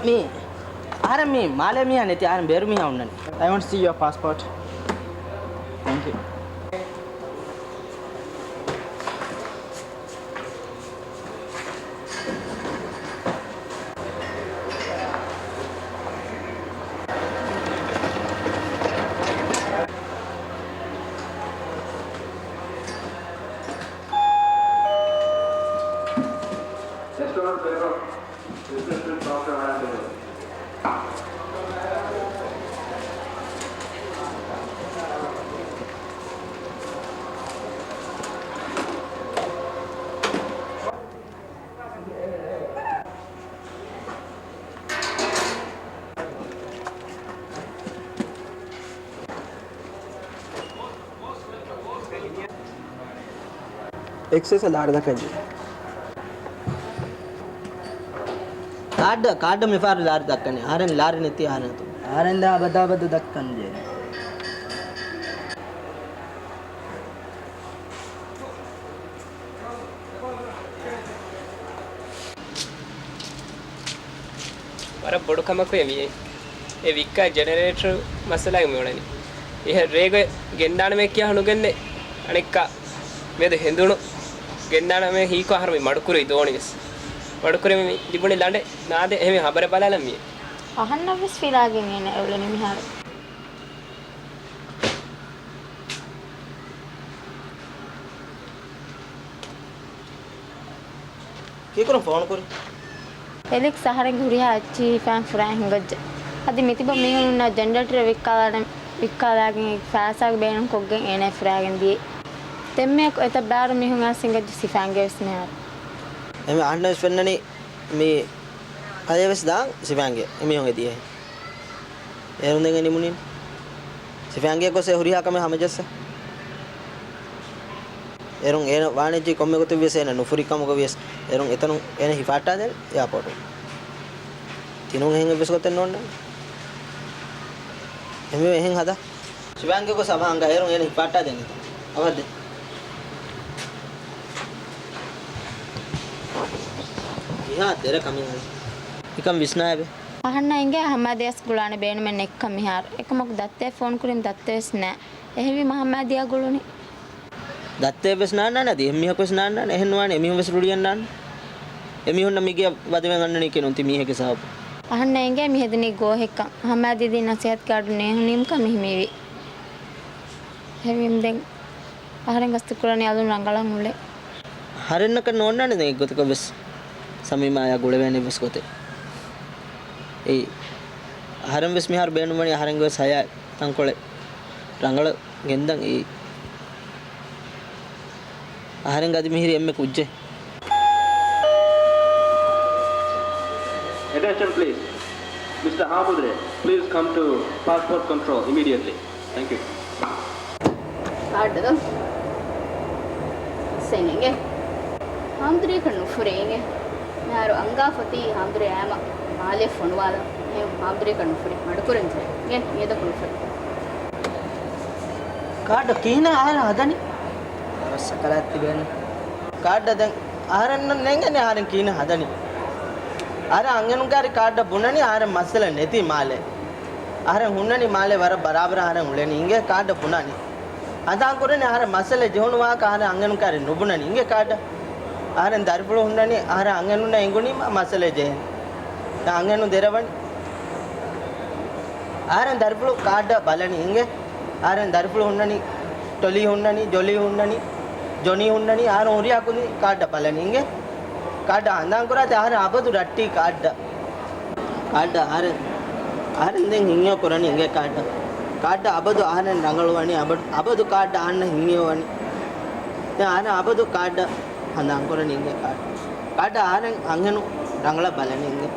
މީ އަހަރެން މީ މާލޭ މީހާ ނެތި އަހަރެން ބޭރު މީހާ އޮންނަނީ. I want to see your passport. Thank you. އެކްސެސް ލާރި ދައްކަން ޖެހޭ. ކާޑް، ކާޑް މިފަހަރު ލާރި ދައްކަނީ. އަހަރެން ލާރި ނެތި އަހަރެން އަތު. އަހަރެން ދާ އަބަދާ އަބަދު ދައްކަން ޖެހޭ. ވަރަށް ބޮޑު ކަމަކު އެ މިއެއް. އެ ވިއްކާ ޖެނެރޭޓަރު މައްސަލާގެ މިއުޅެނީ. އެހެން ރޭގޮތް ގެންދާނަމޭ ކިޔާ ނުގެންދޭ. އަނެއްކާ މެދު ހެނދުނު ގެންދާނަމޭ ހީކޮށް އަހަރު މި މަޑުކުރި ދޯނި ވެސް. މަޑުކުރެ މި ލިބުނީ ލަނޑެއް ނާދެ އެހެން ހަބަރެއް ބަލާލަން މިއެއް. އަހަންނަށް ވެސް ފިލާގެން އޭނަ އެއުޅެނީ މިހާރު. ކީކުރަން ފޯނު ކުރި؟ އެލިކްސް އަހަރެންގެ ހުރިހާ އެއްޗިހި ހިފާން ފުރާ ހިނގައްޖެ. އަދި މިތިބަ މީހުންނަށް ޖެނެރޭޓަރެއް ވިއްކާލާނެ، ވިއްކާލާގެން ފައިސާގެ ބޭނުން ކޮށްގެން އޭނަ ފުރާގެން ދިޔަ. ދެންމެއަކު އެތައް ބާރު މީހުން އައިސް ހިނގައްޖެ ސިފާންގެ ވެސް މިހާރު. އެމެ އަހަންނަށް ވެސް ފެންނަނީ މި އަދި ވެސް ދާން ސިފާންގެ އެމީހުން އެދިޔަ. އޭރުން ދެން އެ ނިމުނީ. ސިފާންގެ ގޮސް އެ ހުރިހާ ކަމެއް ހަމަޖައްސަ. އޭރުން އޭނަ ވާނެއްޖެ ކޮންމެ ގޮތެއް ވިޔަސް އޭނަ ނުފުރި ކަމުގަ ވިޔަސް އޭރުން އެތަނުން އޭނަ ހިފާއްޓާދޭން އެއާޕޯޓު. ތިނުން އެހެން އެއްވެސް ގޮތެއް ނޯންނާނެ. އެމީ އެހެން ހަދާ. ސިފާންގެ ގޮސް އަވަހަންގަ އޭރުން އޭނަ ހިފާއްޓާދޭން އެތަން. އަވަހަށް ދޭ. ކިހާ ދެރަ ކަމެއް ހަދާ. ނިކަން ވިސްނާއެވެ. އަހަންނަށް އިނގޭ ހަމާދިޔަސް ގުޅާނެ ބޭނުމެއް ނެތްކަން މިހާރު. އެކަމަކު ދައްތައެއް ފޯނު ކުރީމަ ދައްތައެއް ވެސް ނާ. އެހެންވީމަ ހަމާދިޔާ ގުޅުނީ. ދައްތައެއް ވެސް ނާންނާނެ އަދި އެހެން މީހަކު ވެސް ނާންނާނެ. އެހެން ނުވާނެ އެމީހުން ވެސް ރުޅިއަންނާނެ. އެމީހުންނަށް މިގެއަށް ވަދެވެން އަންނަނީކީ ނޫން ތި މީހެއްގެ ސަބަބުން. އަހަންނަށް އިނގޭ މި ހެދުނީ ގޯހެއްކަން. ހަމާދިޔަ ދިން ނަސޭހަތުގެ އަޑު ނޭހުނީމަކަން މި ހިމެނިވީ. އެހެންވީމަ ދެން އަހަރެން ގަސްތު ކުރަނީ އަލުން ރަނގަޅަށް އުޅޭ. އަހަރެންނަކަށް ނޯންނާނެ ދެން އެއްގޮތަކަށް ވެސް ސަމީމާއާ ގުޅެވޭނެ އެއްވެސް ގޮތެއް. އެއީ އަހަރެން ވެސް މިހާރު ބޭނުންވަނީ އަހަރެންގެ ވެސް ހަޔާތް ތަންކޮޅެއް ރަނގަޅަށް ގެންދަން. އެއީ އަހަރެންގެ އަދި މިހިރީ އެންމެ ކުއްޖެއް. Attention please. Mister ހާމުދުރޭ, please come to passport control immediately. Thank you. ކާޑް ދޯ. ސެން އިނގޭ. ހާމުދުރޭކަށް ނުފުރޭ އިނގޭ. މިހާރު އަންގާފަތީ ހާމުދުރޭ އާމަ މާލެ ފޮނުވާލަން. އެހެން ހާމުދުރޭކަށް ނުފުރޭ. މަޑުކުރަން ޖެހޭ. އިނގޭ މިއަދަކު ނުފުރޭ. ކާޑް ކިހިނެއް އަހަރެން ހަދަނީ؟ ވަރަށް ސަކަރާތް ތިބޭނެ. ކާޑް ދެން. އަހަރެންނަށް ނޭނގެނީ އަހަރެން ކިހިނެއް ހަދަނީ. އަހަރެން އަންހެނުން ކާރި ކާޑަށް ބުނަނީ އަހަރެން މައްސަލަ ނެތި މާލެ. އަހަރެން ހުންނަނީ މާލެ ވަރަށް ބަރާބަރަށް އަހަރެން އުޅެނީ އިނގޭ ކާޑަށް ބުނަނީ. ހަނދާން ކުރަނީ އަހަރެން މައްސަލަ ޖެހުނު ވާހަކަ އަހަރެން އަންހެނުން ކާރި ނުބުނަނީ އިނގޭ ކާޑަށް. އަހަރެން ދަރިފުޅު ހުންނަނީ އަހަރެން އަންހެނުންނަށް އެނގުނީމަ މައްސަލަ ޖެހެން. ދެން އަންހެނުން ދެރަވަނީ. އަހަރެން ދަރިފުޅު ކާޑަށް ބަލަނީ އިނގޭ. އަހަރެން ދަރިފުޅު ހުންނަނީ، ޓޮލީ ހުންނަނީ، ޖޮލީ ހުންނަނީ، ޖޮނީ ހުންނަނީ، އަހަރެން ހުރިހާ ކުދިން ކާޑަށް ބަލަނީ އިނގޭ. ކާޑަށް ހަނދާން ކުރާތި އަހަރެން އަބަދު ރައްޓީ ކާޑަށް. ކާޑަށް އަހަރެން، އަހަރެން ދެން ހިންހެޔޮ ކުރަނީ އިނގޭ ކާޑަށް. ކާޑަށް އަބަދު އަހަރެން ރަނގަޅުވަނީ، އަބަ-، އަބަދު ކާޑަށް އަހަންނަށް ހިންހެޔޮވަނީ. ދެން އަހަރެން އަބަދު ކާޑަށް ހަނދާން ކުރަނީ އިނގޭ ކާޑަށް. ކާޑަށް އަހަރެން އަންހެނުން ރަނގަޅަށް ބަލަނީ އިނގޭ.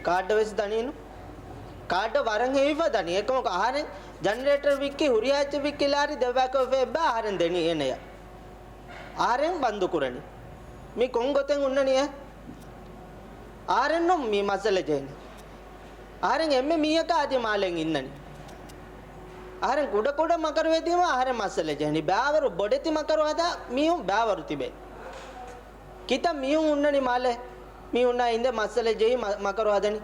ކާޑަށް ވެސް ދަނީނު. ކާޑަށް ވަރަށް ހެވިފަ ދަނީ. އެކަމަކު އަހަރެން ޖަނަރޭޓަރ ވިއްކި، ހުރިހާ އެއްޗެއް ވިއްކި ލާރި ދެއްވާކޮށްފަ އެއްބަ އަހަރެން ދެނީ އޭނަޔަށް. އަހަރެން ބަންދު ކުރަނީ. މި ކޮން ގޮތެއް ހުންނަނީ އެ؟ އަހަރެންނު މި މައްސަލަ ޖެހެނީ. އަހަރެން އެންމެ މީހަކާ އަދި މާލެން އިންނަނީ. އަހަރެން ކުޑަކުޑަ މަކަރު ހެދީމަ އަހަރެން މައްސަލަ ޖެހެނީ. ބައިވަރު ބޮޑެތި މަކަރު ހަދާ މީހުން ބައިވަރު ތިބޭ. ކިތައް މީހުން ހުންނަނީ މާލެ؟ މީހުންނާ އިނދެ މައްސަލަ ޖެހި މަ-، މަކަރު ހަދަނީ.